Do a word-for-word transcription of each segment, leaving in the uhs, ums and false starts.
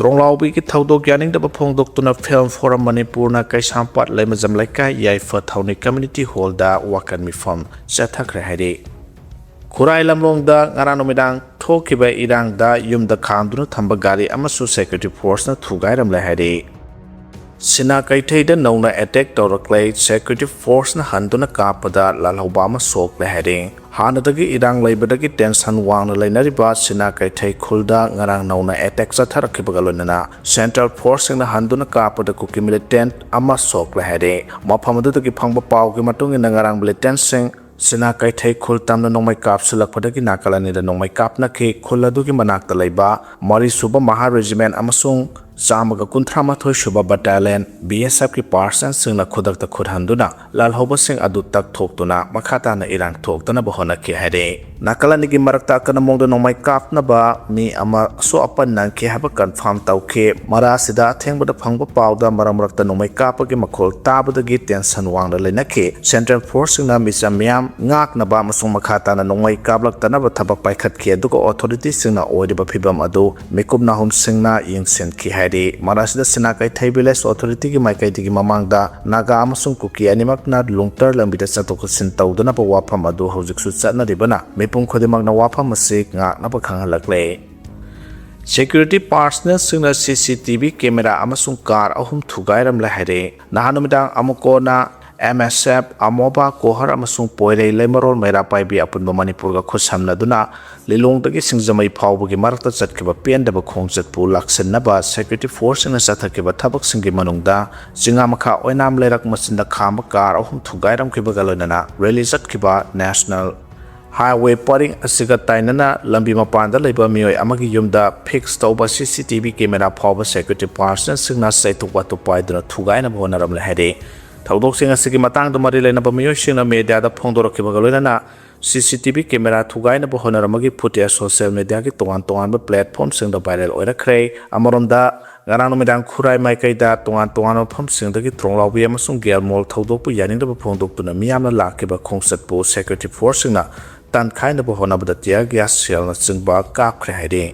ꯇ꯭ꯔꯣꯡꯂꯥꯎꯕꯤꯒꯤ ꯊꯧꯗꯣꯛ ꯌꯥꯅꯤꯡꯗꯕ ꯐꯣꯡꯗꯣꯛꯇꯨꯅ Film Forum ꯃꯅꯤꯄꯨꯔꯅ ꯀꯩꯁꯥꯝꯄꯥꯠ ꯂꯩꯃꯖꯝ ꯂꯩꯀꯥꯏ ꯌꯥꯏꯐ ꯊꯧꯅꯤ Community Hall ꯗ ꯋꯥꯀꯟ ꯃꯤꯐꯝ ꯆꯠꯊꯈ꯭ꯔꯦ ꯍꯥꯏꯔꯤ꯫ ꯈꯨꯔꯥꯏ ꯂꯝꯂꯣꯡꯗ ꯉꯔꯥꯡ ꯅꯨꯃꯤꯗꯥꯡ ꯊꯣꯛꯈꯤꯕ ꯏꯔꯥꯡꯗ ꯌꯨꯝꯗ ꯈꯥꯝꯗꯨꯅ ꯊꯝꯕ ꯒꯥꯔꯤ ꯑꯃꯁꯨ Security Force ꯅ ꯊꯨꯒꯥꯏꯔꯝꯂꯦ ꯍꯥꯏꯔꯤ꯫ ꯁꯤꯅꯥ ꯀꯩꯊꯩꯗ ꯅꯧꯅ attack ꯇꯧꯔꯛꯂꯦ꯫ Security Force ꯅ ꯍꯟꯗꯨꯅ ꯀꯥꯞꯄꯗ ꯂꯥꯜꯍꯧꯕ ꯑꯃ ꯁꯣꯛꯂꯦ ꯍꯥꯏꯔꯤ꯫ ꯍꯥꯟꯅꯗꯒꯤ ꯏꯔꯥꯡ ꯂꯩꯕꯗꯒꯤ tension ꯋꯥꯡꯅ ꯂꯩꯅꯔꯤꯕ ꯁꯤꯅꯥ ꯀꯩꯊꯩ ꯈꯨꯜꯗ ꯉꯔꯥꯡ ꯅꯧꯅ attack ꯆꯠꯊꯔꯛꯈꯤꯕꯒ ꯂꯣꯏꯅꯅ Central Force ꯁꯤꯡꯅ ꯍꯟꯗꯨꯅ ꯀꯥꯞꯄꯗ ꯀꯨꯀꯤ militant ꯑꯃ ꯁꯣꯛꯂꯦ ꯍꯥꯏꯔꯤ꯫ ꯃꯐꯝ ꯑꯗꯨꯗꯒꯤ ꯐꯪꯕ ꯄꯥꯎꯒꯤ ꯃꯇꯨꯡ ꯏꯟꯅ ꯉꯔꯥꯡ militant ꯁꯤꯡ ꯁꯤꯅꯥ ꯀꯩꯊꯩ ꯈꯨꯜ ꯇꯝꯅ ꯅꯣꯡꯃꯩ ꯀꯥꯞꯁꯤꯜꯂꯛꯄꯗꯒꯤ ꯅꯥꯀꯜ ꯑꯅꯤꯗ ꯅꯣꯡꯃꯩ ꯀꯥꯞꯅꯈꯤ꯫ ꯈꯨꯜ ꯑꯗꯨꯒꯤ ꯃꯅꯥꯛꯇ ꯂꯩꯕ ꯃꯔꯤꯁꯨꯕ Mahar Regiment ꯑꯃꯁꯨꯡ ꯆꯥꯝꯃꯒ ꯀꯨꯟꯊ꯭ꯔꯥ ꯃꯥꯊꯣꯏ ꯁꯨꯕ Battalion, B S F ꯀꯤ personnel ꯁꯤꯡꯅ ꯈꯨꯗꯛꯇ ꯈꯨꯠ ꯍꯟꯗꯨꯅ ꯂꯥꯜꯍꯧꯕꯁꯤꯡ ꯑꯗꯨ ꯇꯛꯊꯣꯛꯇꯨꯅ ꯃꯈꯥ ꯇꯥꯅ ꯏꯔꯥꯡ ꯊꯣꯛꯇꯅꯕ ꯍꯣꯠꯅꯈꯤ ꯍꯥꯏꯔꯤ꯫ ꯅꯥꯀꯜ ꯑꯅꯤꯒꯤ ꯃꯔꯛꯇ ꯑꯀꯟꯕ ꯃꯑꯣꯡꯗ ꯅꯣꯡꯃꯩ ꯀꯥꯞꯅꯕ ꯃꯤ ꯑꯃ ꯑꯁꯣꯛ ꯑꯄꯟ ꯅꯪꯈꯤ ꯍꯥꯏꯕ confirm ꯇꯧꯈꯤ꯫ ꯃꯔꯥꯁꯤꯗ ꯑꯊꯦꯡꯕꯗ ꯐꯪꯕ ꯄꯥꯎꯗ ꯃꯔꯛ ꯃꯔꯛꯇ ꯅꯣꯡꯃꯩ ꯀꯥꯞꯄꯒꯤ ꯃꯈꯣꯜ ꯇꯥꯕꯗꯒꯤ tension ꯋꯥꯡꯅ ꯂꯩꯅꯈꯤ꯫ Central Force ꯁꯤꯡꯅ ꯃꯤꯆꯝ ꯃꯤꯌꯥꯝ ꯉꯥꯛꯅꯕ ꯑꯃꯁꯨꯡ ꯃꯈꯥ ꯇꯥꯅ ꯅꯣꯡꯃꯩ ꯀꯥꯞꯂꯛꯇꯅꯕ ꯊꯕꯛ ꯄꯥꯏꯈꯠꯈꯤ, ꯑꯗꯨꯒ authority ꯁꯤꯡꯅ ꯑꯣꯏꯔꯤꯕ ꯐꯤꯚꯝ ꯑꯗꯨ ꯃꯤꯀꯨꯞ ꯅꯥꯍꯨꯝꯁꯤꯡꯅ ꯌꯦꯡꯁꯤꯟꯈꯤ ꯍꯥꯏꯔꯤ꯫ ꯃꯔꯥꯁꯤꯗ ꯁꯤꯅꯥ ꯀꯩꯊꯩ village authority ꯒꯤ ꯃꯥꯏꯀꯩꯗꯒꯤ ꯃꯃꯥꯡꯗ ꯅꯥꯒꯥ ꯑꯃꯁꯨꯡ ꯀꯨꯀꯤ ꯑꯅꯤꯃꯛꯅ ꯂꯨꯡꯇꯔ ꯂꯝꯕꯤꯗ ꯆꯠꯊꯣꯛ ꯆꯠꯁꯤꯟ ꯇꯧꯗꯅꯕ ꯋꯥꯐꯝ ꯑꯗꯨ ꯍꯧꯖꯤꯛꯁꯨ ꯆꯠꯅꯔꯤꯕꯅ ꯃꯤꯄꯨꯝ ꯈꯨꯗꯤꯡꯃꯛꯅ ꯋꯥꯐꯝ ꯑꯁꯤ ꯉꯥꯛꯅꯕ ꯈꯪꯍꯜꯂꯛꯂꯦ꯫ Security personnel ꯁꯤꯡꯅ C C T V camera ꯑꯃꯁꯨꯡ car ꯑꯍꯨꯝ ꯊꯨꯒꯥꯏꯔꯝꯂꯦ ꯍꯥꯏꯔꯦ꯫ ꯅꯍꯥꯟ ꯅꯨꯃꯤꯗꯥꯡ ꯑꯃꯨꯀꯣꯅ M S F, ꯑꯃꯣꯕꯥ, ꯀꯣꯍꯔ ꯑꯃꯁꯨꯡ ꯄꯣꯏꯔꯩ ꯂꯩꯃꯔꯣꯜ ꯃꯩꯔꯥ ꯄꯥꯏꯕꯤ ꯑꯄꯨꯟꯕ ꯃꯅꯤꯄꯨꯔꯒ ꯈꯨꯠꯁꯝꯅꯗꯨꯅ ꯂꯤꯂꯣꯡꯗꯒꯤ ꯁꯤꯡꯖꯃꯩ ꯐꯥꯎꯕꯒꯤ ꯃꯔꯛꯇ ꯆꯠꯈꯤꯕ ꯄꯦꯟꯗꯕ ꯈꯣꯡꯆꯠꯄꯨ ꯂꯥꯛꯁꯤꯟꯅꯕ Security Force ꯁꯤꯡꯅ ꯆꯠꯊꯈꯤꯕ ꯊꯕꯛꯁꯤꯡꯒꯤ ꯃꯅꯨꯡꯗ ꯆꯤꯉꯥꯃꯈꯥ ꯑꯣꯏꯅꯥꯝ ꯂꯩꯔꯛ ꯃꯆꯤꯟꯗ ꯈꯥꯝꯕ car ꯑꯍꯨꯝ ꯊꯨꯒꯥꯏꯔꯝꯈꯤꯕꯒ ꯂꯣꯏꯅꯅ rally ꯆꯠꯈꯤꯕ National Highway ꯄꯔꯤꯡ ꯑꯁꯤꯒ ꯇꯥꯏꯅꯅ ꯂꯝꯕꯤ ꯃꯄꯥꯟꯗ ꯂꯩꯕ ꯃꯤꯑꯣꯏ ꯑꯃꯒꯤ ꯌꯨꯝꯗ fix ꯇꯧꯕ C C T V camera ꯐꯥꯎꯕ Security personnel ꯁꯤꯡꯅ ꯆꯩꯇꯨꯞ ꯋꯥꯇꯨꯞ ꯄꯥꯏꯗꯨꯅ ꯊꯨꯒꯥꯏꯅꯕ ꯍꯣꯠꯅꯔꯝꯂꯦ ꯍꯥꯏꯔꯤ꯫ ꯊꯧꯗꯣꯛꯁꯤꯡ ꯑꯁꯤꯒꯤ ꯃꯇꯥꯡꯗ ꯃꯔꯤ ꯂꯩꯅꯕ ꯃꯤꯑꯣꯏꯁꯤꯡꯅ media ꯗ ꯐꯣꯡꯗꯣꯔꯛꯈꯤꯕꯒ ꯂꯣꯏꯅꯅ C C T V camera ꯊꯨꯒꯥꯏꯅꯕ ꯍꯣꯠꯅꯔꯝꯕꯒꯤ footage social media ꯒꯤ ꯇꯣꯉꯥꯟ ꯇꯣꯉꯥꯟꯕ platform ꯁꯤꯡꯗ viral ꯑꯣꯏꯔꯛꯈ꯭ꯔꯦ꯫ ꯑꯃꯔꯣꯝꯗ, ꯉꯔꯥꯡ ꯅꯨꯃꯤꯗꯥꯡ ꯈꯨꯔꯥꯏ ꯃꯥꯏꯀꯩꯗ ꯇꯣꯉꯥꯟ ꯇꯣꯉꯥꯟꯕ ꯃꯐꯝꯁꯤꯡꯗꯒꯤ ꯇ꯭ꯔꯣꯡꯂꯥꯎꯕꯤ ꯑꯃꯁꯨꯡ ꯒꯦꯜꯃꯣꯜ ꯊꯧꯗꯣꯛꯄꯨ ꯌꯥꯅꯤꯡꯗꯕ ꯐꯣꯡꯗꯣꯛꯇꯨꯅ ꯃꯤꯌꯥꯝꯅ ꯂꯥꯛꯈꯤꯕ ꯈꯣꯡꯆꯠꯄꯨ Security Force ꯁꯤꯡꯅ ꯇꯟꯈꯥꯏꯅꯕ ꯍꯣꯠꯅꯕꯗ tear gas shell ꯅꯆꯤꯡꯕ ꯀꯥꯞꯈ꯭ꯔꯦ ꯍꯥꯏꯔꯤ꯫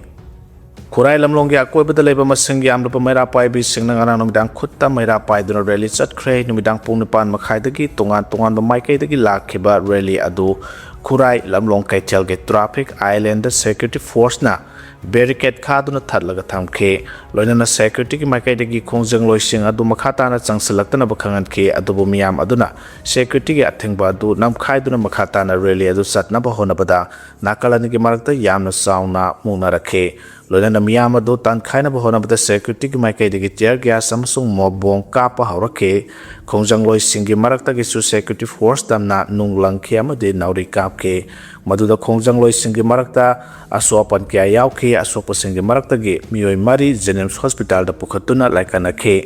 ꯈꯨꯔꯥꯏ ꯂꯝꯂꯣꯡꯒꯤ ꯑꯀꯣꯏꯕꯗ ꯂꯩꯕ ꯃꯁꯤꯡ ꯌꯥꯝꯂꯕ ꯃꯩꯔꯥ ꯄꯥꯏꯕꯤꯁꯤꯡꯅ ꯉꯔꯥꯡ ꯅꯨꯃꯤꯗꯥꯡ ꯈꯨꯠꯇ ꯃꯩꯔꯥ ꯄꯥꯏꯗꯨꯅ ꯔꯦꯂꯤ ꯆꯠꯈ꯭ꯔꯦ꯫ ꯅꯨꯃꯤꯗꯥꯡ ꯄꯨꯡ ꯅꯤꯄꯥꯟ ꯃꯈꯥꯏꯗꯒꯤ ꯇꯣꯉꯥꯟ ꯇꯣꯉꯥꯟꯕ ꯃꯥꯏꯀꯩꯗꯒꯤ ꯂꯥꯛꯈꯤꯕ ꯔꯦꯂꯤ ꯑꯗꯨ ꯈꯨꯔꯥꯏ ꯂꯝꯂꯣꯡ ꯀꯩꯊꯦꯜꯒꯤ ꯇ꯭ꯔꯥꯐꯤꯛ ꯑꯥꯏꯂꯦꯟꯗ ꯁꯦꯀ꯭ꯌꯨꯔꯤꯇꯤ ꯐꯣꯔꯁꯅ ꯕꯦꯔꯤꯀꯦꯠ ꯈꯥꯗꯨꯅ ꯊꯠꯂꯒ ꯊꯝꯈꯤ꯫ ꯂꯣꯏꯅꯅ ꯁꯦꯀ꯭ꯌꯨꯔꯤꯇꯤꯒꯤ ꯃꯥꯏꯀꯩꯗꯒꯤ ꯈꯣꯡꯖꯪꯂꯣꯏꯁꯤꯡ ꯑꯗꯨ ꯃꯈꯥ ꯇꯥꯅ ꯆꯪꯁꯤꯜꯂꯛꯇꯅꯕ ꯈꯪꯍꯟꯈꯤ꯫ ꯑꯗꯨꯕꯨ ꯃꯤꯌꯥꯝ ꯑꯗꯨꯅ ꯁꯦꯀ꯭ꯌꯨꯔꯤꯇꯤꯒꯤ ꯑꯊꯤꯡꯕ ꯑꯗꯨ ꯅꯝꯈꯥꯏꯗꯨꯅ ꯃꯈꯥ ꯇꯥꯅ ꯔꯦꯂꯤ ꯑꯗꯨ ꯆꯠꯅꯕ ꯍꯣꯠꯅꯕꯗ ꯅꯥꯀꯜ ꯑꯅꯤꯒꯤ ꯃꯔꯛꯇ ꯌꯥꯝꯅ ꯆꯥꯎꯅ ꯃꯨꯛꯅꯔꯛꯈꯤ꯫ ꯂꯣꯏꯅꯅ ꯃꯤꯌꯥꯝ ꯑꯗꯨ ꯇꯥꯟꯈꯥꯏꯅꯕ ꯍꯣꯠꯅꯕꯗ ꯁꯦꯀ꯭ꯌꯨꯔꯤꯇꯤꯒꯤ ꯃꯥꯏꯀꯩꯗꯒꯤ ꯇꯤꯌꯔ ꯒ꯭ꯌꯥꯁ ꯑꯃꯁꯨꯡ ꯃꯣꯝ ꯕꯣꯝ ꯀꯥꯞꯄ ꯍꯧꯔꯛꯈꯤ꯫ ꯈꯣꯡꯖꯪꯂꯣꯏꯁꯤꯡꯒꯤ ꯃꯔꯛꯇꯒꯤꯁꯨ ꯁꯦꯀ꯭ꯌꯨꯔꯤꯇꯤ ꯐꯣꯔꯁ ꯇꯝꯅ ꯅꯨꯡ ꯂꯪꯈꯤ ꯑꯃꯗꯤ ꯅꯥꯎꯔꯤ ꯀꯥꯞꯈꯤ꯫ ꯃꯗꯨꯗ ꯈꯣꯡꯖꯪꯂꯣꯏꯁꯤꯡꯒꯤ ꯃꯔꯛꯇ ꯑꯁꯣꯛ ꯑꯄꯟ ꯀꯌꯥ ꯌꯥꯎꯈꯤ꯫ ꯑꯁꯣꯛꯄꯁꯤꯡꯒꯤ ꯃꯔꯛꯇꯒꯤ ꯃꯤꯑꯣꯏ ꯃꯔꯤ ꯖꯦꯅꯤꯝꯁ ꯍꯣꯁꯄꯤꯇꯥꯜꯗ ꯄꯨꯈꯠꯇꯨꯅ ꯂꯥꯏꯀꯠꯅꯈꯤ꯫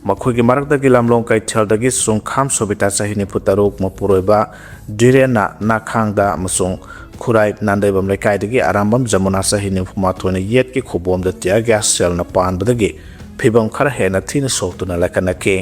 ꯃꯈꯣꯏꯒꯤ ꯃꯔꯛꯇꯒꯤ ꯂꯝꯂꯣꯡ ꯀꯩꯊꯦꯜꯗꯒꯤ ꯆꯨꯡꯈꯥꯝ ꯁꯣꯕꯤꯇꯥ, ꯆꯍꯤ ꯅꯤꯐꯨ ꯇꯔꯨꯛ, ꯃꯄꯨꯔꯣꯏꯕ ꯗꯤꯔꯦꯟꯅ ꯅꯥꯈꯥꯡꯗ ꯑꯃꯁꯨꯡ ꯈꯨꯔꯥꯏ ꯅꯥꯟꯗꯩꯕꯝ ꯂꯩꯀꯥꯏꯗꯒꯤ ꯑꯔꯥꯝꯕꯝ ꯖꯃꯨꯅꯥ, ꯆꯍꯤ ꯅꯤꯐꯨ ꯃꯥꯊꯣꯏꯅ ꯌꯦꯠꯀꯤ ꯈꯨꯕꯣꯝꯗ ꯇꯤꯌꯔ ꯒ꯭ꯌꯥꯁ ꯁꯦꯜꯅ ꯄꯥꯟꯕꯗꯒꯤ ꯐꯤꯕꯝ ꯈꯔ ꯍꯦꯟꯅ ꯊꯤꯅ ꯁꯣꯛꯇꯨꯅ ꯂꯥꯏꯀꯠꯅꯈꯤ꯫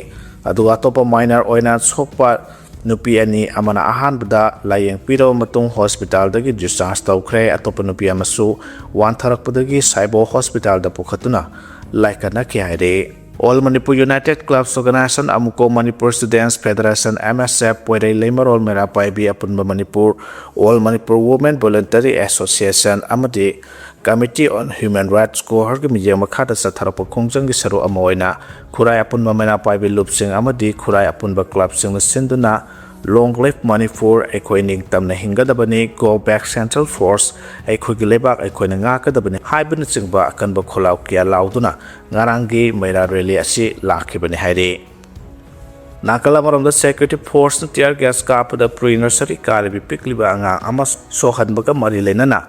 ꯑꯗꯨꯒ ꯑꯇꯣꯞꯄ ꯃꯥꯏꯅꯔ ꯑꯣꯏꯅ ꯁꯣꯛꯄ ꯅꯨꯄꯤ ꯑꯅꯤ ꯑꯃꯅ ꯑꯍꯥꯟꯕꯗ ꯂꯥꯏꯌꯦꯡ ꯄꯤꯔꯕ ꯃꯇꯨꯡ ꯍꯣꯁꯄꯤꯇꯥꯜꯗꯒꯤ ꯗꯤꯁꯆꯥꯔꯖ ꯇꯧꯈ꯭ꯔꯦ꯫ ꯑꯇꯣꯞꯄ ꯅꯨꯄꯤ ꯑꯃꯁꯨ ꯋꯥꯟꯊꯔꯛꯄꯗꯒꯤ ꯁꯥꯏꯕꯣ ꯍꯣꯁꯄꯤꯇꯥꯜꯗ ꯄꯨꯈꯠꯇꯨꯅ ꯂꯥꯏꯀꯠꯅꯈꯤ ꯍꯥꯏꯔꯤ꯫ All Manipur United Clubs Organization, ꯑꯃꯨꯀꯣ Manipur Students Federation, M S F, ꯄꯣꯏꯔꯩ ꯂꯩꯃꯔꯣꯜ ꯃꯩꯔꯥ ꯄꯥꯏꯕꯤ ꯑꯄꯨꯟꯕ Manipur, All Manipur Women Voluntary Association ꯑꯃꯗꯤ Committee on Human Rights, ꯀꯣꯍꯔꯒꯤ ꯃꯤꯠꯌꯦꯡ ꯃꯈꯥꯗ ꯆꯠꯊꯔꯛꯄ ꯈꯣꯡꯖꯪꯒꯤ ꯁꯔꯨꯛ ꯑꯃ ꯑꯣꯏꯅ ꯈꯨꯔꯥꯏ ꯑꯄꯨꯟꯕ ꯃꯩꯔꯥ ꯄꯥꯏꯕꯤ ꯂꯨꯞꯁꯤꯡ ꯑꯃꯗꯤ ꯈꯨꯔꯥꯏ ꯑꯄꯨꯟꯕ ꯀ꯭ꯂꯕꯁꯤꯡꯅ ꯁꯤꯟꯗꯨꯅ Long Live Manipur, ꯑꯩꯈꯣꯏ ꯅꯤꯡꯇꯝꯅ ꯍꯤꯡꯒꯗꯕꯅꯤ, Go Back Central Force, ꯑꯩꯈꯣꯏꯒꯤ ꯂꯩꯕꯥꯛ ꯑꯩꯈꯣꯏꯅ ꯉꯥꯛꯀꯗꯕꯅꯤ ꯍꯥꯏꯕꯅꯆꯤꯡꯕ ꯑꯀꯟꯕ ꯈꯣꯜꯂꯥꯎ ꯀꯌꯥ ꯂꯥꯎꯗꯨꯅ ꯉꯔꯥꯡꯒꯤ ꯃꯩꯔꯥ ꯔꯦꯂꯤ ꯑꯁꯤ ꯂꯥꯛꯈꯤꯕꯅꯤ ꯍꯥꯏꯔꯤ꯫ ꯅꯥꯀꯜ ꯑꯃꯔꯣꯝꯗ ꯁꯦꯀ꯭ꯌꯨꯔꯤꯇꯤ ꯐꯣꯔꯁꯅ ꯇꯤꯌꯔ ꯒ꯭ꯌꯥꯁ ꯀꯥꯞꯄꯗ ꯄ꯭ꯔꯤ ꯅꯔꯁꯔꯤ ꯀꯥꯔꯤꯕꯤ ꯄꯤꯛꯂꯤꯕ ꯑꯉꯥꯡ ꯑꯃ ꯁꯣꯛꯍꯟꯕꯒ ꯃꯔꯤ ꯂꯩꯅꯅ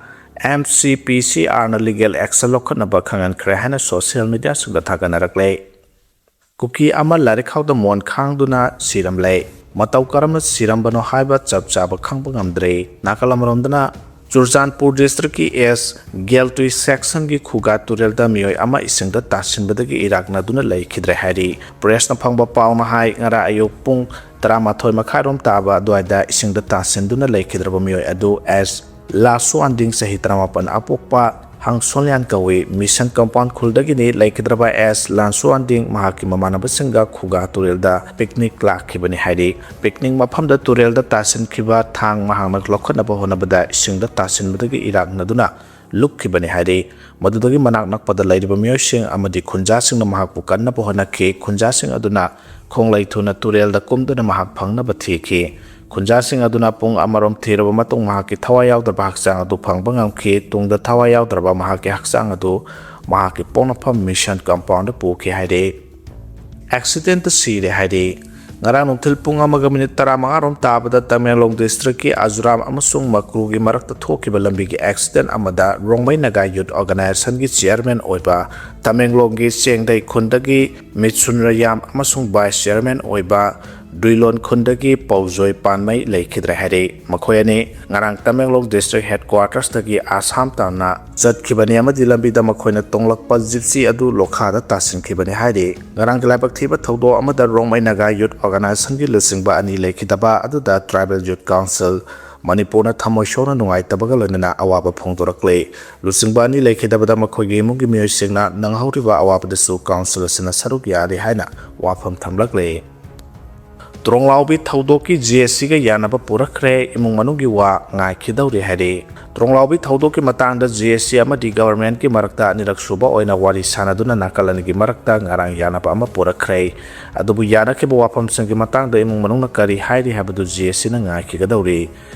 M C P C R ꯅ ꯂꯤꯒꯦꯜ ꯑꯦꯛꯁꯟ ꯂꯧꯈꯠꯅꯕ ꯈꯪꯍꯟꯈ꯭ꯔꯦ ꯍꯥꯏꯅ ꯁꯣꯁꯤꯌꯦꯜ ꯃꯤꯗꯤꯌꯥꯁꯤꯡꯗ ꯊꯥꯒꯠꯅꯔꯛꯂꯦ꯫ ꯀꯨꯀꯤ ꯑꯃ ꯂꯥꯏꯔꯤꯛ ꯈꯥꯎꯗ ꯃꯣꯟ ꯈꯥꯡꯗꯨꯅ ꯁꯤꯔꯝꯂꯦ꯫ ꯃꯇꯧ ꯀꯔꯝꯅ ꯁꯤꯔꯝꯕꯅꯣ ꯍꯥꯏꯕ ꯆꯞ ꯆꯥꯕ ꯈꯪꯕ ꯉꯝꯗ꯭ꯔꯦ꯫ ꯅꯥꯀꯜ ꯑꯃꯔꯣꯝꯗꯅ ꯆꯨꯔꯆꯥꯟꯄꯨꯔ ꯗꯤꯁꯇ꯭ꯔꯤꯛꯀꯤ ꯑꯦꯁ ꯒꯦꯜꯇꯨꯏ ꯁꯦꯛꯁꯟꯒꯤ ꯈꯨꯒꯥ ꯇꯨꯔꯦꯜꯗ ꯃꯤꯑꯣꯏ ꯑꯃ ꯏꯁꯤꯡꯗ ꯇꯥꯁꯤꯟꯕꯗꯒꯤ ꯏꯔꯥꯛꯅꯗꯨꯅ ꯂꯩꯈꯤꯗ꯭ꯔꯦ ꯍꯥꯏꯔꯤ꯫ ꯄ꯭ꯔꯦꯁꯅ ꯐꯪꯕ ꯄꯥꯎꯅ ꯍꯥꯏ, ꯉꯔꯥꯡ ꯑꯌꯨꯛ ꯄꯨꯡ ꯇꯔꯥꯃꯥꯊꯣꯏ ꯃꯈꯥꯏꯔꯣꯝ ꯇꯥꯕ ꯑꯗꯨꯋꯥꯏꯗ ꯏꯁꯤꯡꯗ ꯇꯥꯁꯤꯟꯗꯨꯅ ꯂꯩꯈꯤꯗ꯭ꯔꯕ ꯃꯤꯑꯣꯏ ꯑꯗꯨ ꯑꯦꯁ ꯂꯥꯁꯨ ꯑꯟꯗꯤꯡ, ꯆꯍꯤ ꯇꯔꯥꯃꯥꯄꯟ, ꯑꯄꯣꯛꯄ ꯍꯥꯡꯁꯣꯟꯂꯤꯌꯥꯟ ꯀꯧꯏ꯫ ꯃꯤꯁꯟ ꯀꯝꯄꯥꯎꯟ ꯈꯨꯜꯗꯒꯤꯅꯤ꯫ ꯂꯩꯈꯤꯗ꯭ꯔꯕ ꯑꯦꯁ ꯂꯥꯟꯁꯨꯋꯥꯟꯗꯤꯡ ꯃꯍꯥꯛꯀꯤ ꯃꯃꯥꯟꯅꯕꯁꯤꯡꯒ ꯈꯨꯒꯥ ꯇꯨꯔꯦꯜꯗ ꯄꯤꯛꯅꯤꯛ ꯂꯥꯛꯈꯤꯕꯅꯤ ꯍꯥꯏꯔꯤ꯫ ꯄꯤꯛꯅꯤꯛ ꯃꯐꯝꯗ ꯇꯨꯔꯦꯜꯗ ꯇꯥꯁꯤꯟꯈꯤꯕ ꯊꯥꯡ ꯃꯍꯥꯛꯅ ꯂꯧꯈꯠꯅꯕ ꯍꯣꯠꯅꯕꯗ ꯏꯁꯤꯡꯗ ꯇꯥꯁꯤꯟꯕꯗꯒꯤ ꯏꯔꯥꯛꯅꯗꯨꯅ ꯂꯨꯞꯈꯤꯕꯅꯤ ꯍꯥꯏꯔꯤ꯫ ꯃꯗꯨꯗꯒꯤ ꯃꯅꯥꯛ ꯅꯛꯄꯗ ꯂꯩꯔꯤꯕ ꯃꯤꯑꯣꯏꯁꯤꯡ ꯑꯃꯗꯤ ꯈꯨꯟꯖꯥꯁꯤꯡꯅ ꯃꯍꯥꯛꯄꯨ ꯀꯟꯅꯕ ꯍꯣꯠꯅꯈꯤ꯫ ꯈꯨꯟꯖꯥꯁꯤꯡ ꯑꯗꯨꯅ ꯈꯣꯡꯂꯩ ꯊꯨꯅ ꯇꯨꯔꯦꯜꯗ ꯀꯨꯝꯗꯨꯅ ꯃꯍꯥꯛ ꯐꯪꯅꯕ ꯊꯤꯈꯤ꯫ ꯈꯨꯟꯖꯥꯁꯤꯡ ꯑꯗꯨꯅ ꯄꯨꯡ ꯑꯃꯔꯣꯝ ꯊꯤꯔꯕ ꯃꯇꯨꯡ ꯃꯍꯥꯛꯀꯤ ꯊꯋꯥꯏ ꯌꯥꯎꯗ꯭ꯔꯕ ꯍꯛꯆꯥꯡ ꯑꯗꯨ ꯐꯪꯕ ꯉꯝꯈꯤ꯫ ꯇꯨꯡꯗ ꯊꯋꯥꯏ ꯌꯥꯎꯗ꯭ꯔꯕ ꯃꯍꯥꯛꯀꯤ ꯍꯛꯆꯥꯡ ꯑꯗꯨ ꯃꯍꯥꯛꯀꯤ ꯄꯣꯛꯅꯐꯝ ꯃꯤꯁꯟ ꯀꯝꯄꯥꯎꯟꯗ ꯄꯨꯈꯤ ꯍꯥꯏꯔꯤ꯫ ꯑꯦꯛꯁꯤꯗꯦꯟꯇ ꯁꯤꯔꯦ ꯍꯥꯏꯔꯤ꯫ ꯉꯔꯥꯡ ꯅꯨꯡꯊꯤꯜ ꯄꯨꯡ ꯑꯃꯒ ꯃꯤꯅꯤꯠ ꯇꯔꯥꯃꯉꯥ ꯔꯣꯝ ꯇꯥꯕꯗ ꯇꯃꯦꯡꯂꯣꯡ ꯗꯤꯁꯇ꯭ꯔꯤꯛꯀꯤ ꯑꯖꯨꯔꯥꯝ ꯑꯃꯁꯨꯡ ꯃꯀ꯭ꯔꯨꯒꯤ ꯃꯔꯛꯇ ꯊꯣꯛꯈꯤꯕ ꯂꯝꯕꯤꯒꯤ ꯑꯦꯛꯁꯤꯗꯦꯟ ꯑꯃꯗ ꯔꯣꯡꯃꯩ ꯅꯥꯒꯥ ꯌꯨꯠ ꯑꯣꯔꯒꯅꯥꯏꯖꯦꯁꯟꯒꯤ ꯆꯤꯌꯔꯃꯦꯟ ꯑꯣꯏꯕ ꯇꯃꯦꯡꯂꯣꯡꯒꯤ ꯆꯦꯡꯗꯩ ꯈꯨꯟꯗꯒꯤ ꯃꯤꯠꯁꯨꯟ ꯔꯌꯥꯝ ꯑꯃꯁꯨꯡ ꯚꯥꯏꯁ ꯆꯤꯌꯔꯃꯦꯟ ꯑꯣꯏꯕ ꯗꯨꯏꯂꯣꯟ ꯈꯨꯟꯗꯒꯤ ꯄꯧꯖꯣꯏ ꯄꯥꯟꯃꯩ ꯂꯩꯈꯤꯗ꯭ꯔꯦ ꯍꯥꯏꯔꯤ꯫ ꯃꯈꯣꯏ ꯑꯅꯤ ꯉꯔꯥꯡ ꯇꯃꯦꯡꯂꯣꯡ ꯗꯤꯁꯇ꯭ꯔꯤꯛ ꯍꯦꯗꯀ꯭ꯋꯥꯇꯔꯁꯇꯒꯤ ꯑꯁꯥꯝ ꯇꯥꯟꯅ ꯆꯠꯈꯤꯕꯅꯤ ꯑꯃꯗꯤ ꯂꯝꯕꯤꯗ ꯃꯈꯣꯏꯅ ꯇꯣꯡꯂꯛꯄ ꯖꯤꯞꯁꯤ ꯑꯗꯨ ꯂꯣꯈꯥꯗ ꯇꯥꯁꯤꯟꯈꯤꯕꯅꯤ ꯍꯥꯏꯔꯤ꯫ ꯉꯔꯥꯡꯒꯤ ꯂꯥꯏꯕꯛ ꯊꯤꯕ ꯊꯧꯗꯣꯛ ꯑꯃꯗ ꯔꯣꯡꯃꯩ ꯅꯥꯒꯥ ꯌꯨꯠ ꯑꯣꯔꯒꯅꯥꯏꯖꯦꯁꯟꯒꯤ ꯂꯨꯆꯤꯡꯕ ꯑꯅꯤ ꯂꯩꯈꯤꯗꯕ ꯑꯗꯨꯗ ꯇ꯭ꯔꯥꯏꯕꯦꯜ ꯌꯨꯠ ꯀꯥꯎꯟꯁꯤꯜ ꯃꯅꯤꯄꯨꯔꯅ ꯊꯃꯣꯏ ꯁꯣꯛꯅ ꯅꯨꯡꯉꯥꯏꯇꯕꯒ ꯂꯣꯏꯅꯅ ꯑꯋꯥꯕ ꯐꯣꯡꯗꯣꯔꯛꯂꯦ꯫ ꯂꯨꯆꯤꯡꯕ ꯑꯅꯤ ꯂꯩꯈꯤꯗꯕꯗ ꯃꯈꯣꯏꯒꯤ ꯏꯃꯨꯡꯒꯤ ꯃꯤꯑꯣꯏꯁꯤꯡꯅ ꯅꯪꯍꯧꯔꯤꯕ ꯑꯋꯥꯕꯗꯁꯨ ꯀꯥꯎꯟꯁꯤꯜ ꯑꯁꯤꯅ ꯁꯔꯨꯛ ꯌꯥꯔꯤ ꯍꯥꯏꯅ ꯋꯥꯐꯝ ꯊꯝꯂꯛꯂꯦ꯫ ꯇ꯭ꯔꯣꯡꯂꯥꯎꯕꯤ ꯊꯧꯗꯣꯛꯀꯤ ꯖꯦ ꯑꯦꯁ ꯁꯤꯒ ꯌꯥꯅꯕ ꯄꯨꯔꯛꯈ꯭ꯔꯦ, ꯏꯃꯨꯡ ꯃꯅꯨꯡꯒꯤ ꯋꯥ ꯉꯥꯏꯈꯤꯗꯧꯔꯤ ꯍꯥꯏꯔꯤ꯫ ꯇ꯭ꯔꯣꯡꯂꯥꯎꯕꯤ ꯊꯧꯗꯣꯛꯀꯤ ꯃꯇꯥꯡꯗ ꯖꯦ ꯑꯦꯁ ꯁꯤ ꯑꯃꯗꯤ ꯒꯚꯔꯟꯃꯦꯟꯠꯀꯤ ꯃꯔꯛꯇ ꯑꯅꯤꯔꯛ ꯁꯨꯕ ꯑꯣꯏꯅ ꯋꯥꯔꯤ ꯁꯥꯟꯅꯗꯨꯅ ꯅꯥꯀꯜ ꯑꯅꯤꯒꯤ ꯃꯔꯛꯇ ꯉꯔꯥꯡ ꯌꯥꯅꯕ ꯑꯃ ꯄꯨꯔꯛꯈ꯭ꯔꯦ꯫ ꯑꯗꯨꯕꯨ ꯌꯥꯅꯈꯤꯕ ꯋꯥꯐꯝꯁꯤꯡꯒꯤ ꯃꯇꯥꯡꯗ ꯏꯃꯨꯡ ꯃꯅꯨꯡꯅ ꯀꯔꯤ ꯍꯥꯏꯔꯤ ꯍꯥꯏꯕꯗꯨ ꯖꯦ ꯑꯦꯁ ꯁꯤꯅ ꯉꯥꯏꯈꯤꯒꯗꯧꯔꯤ꯫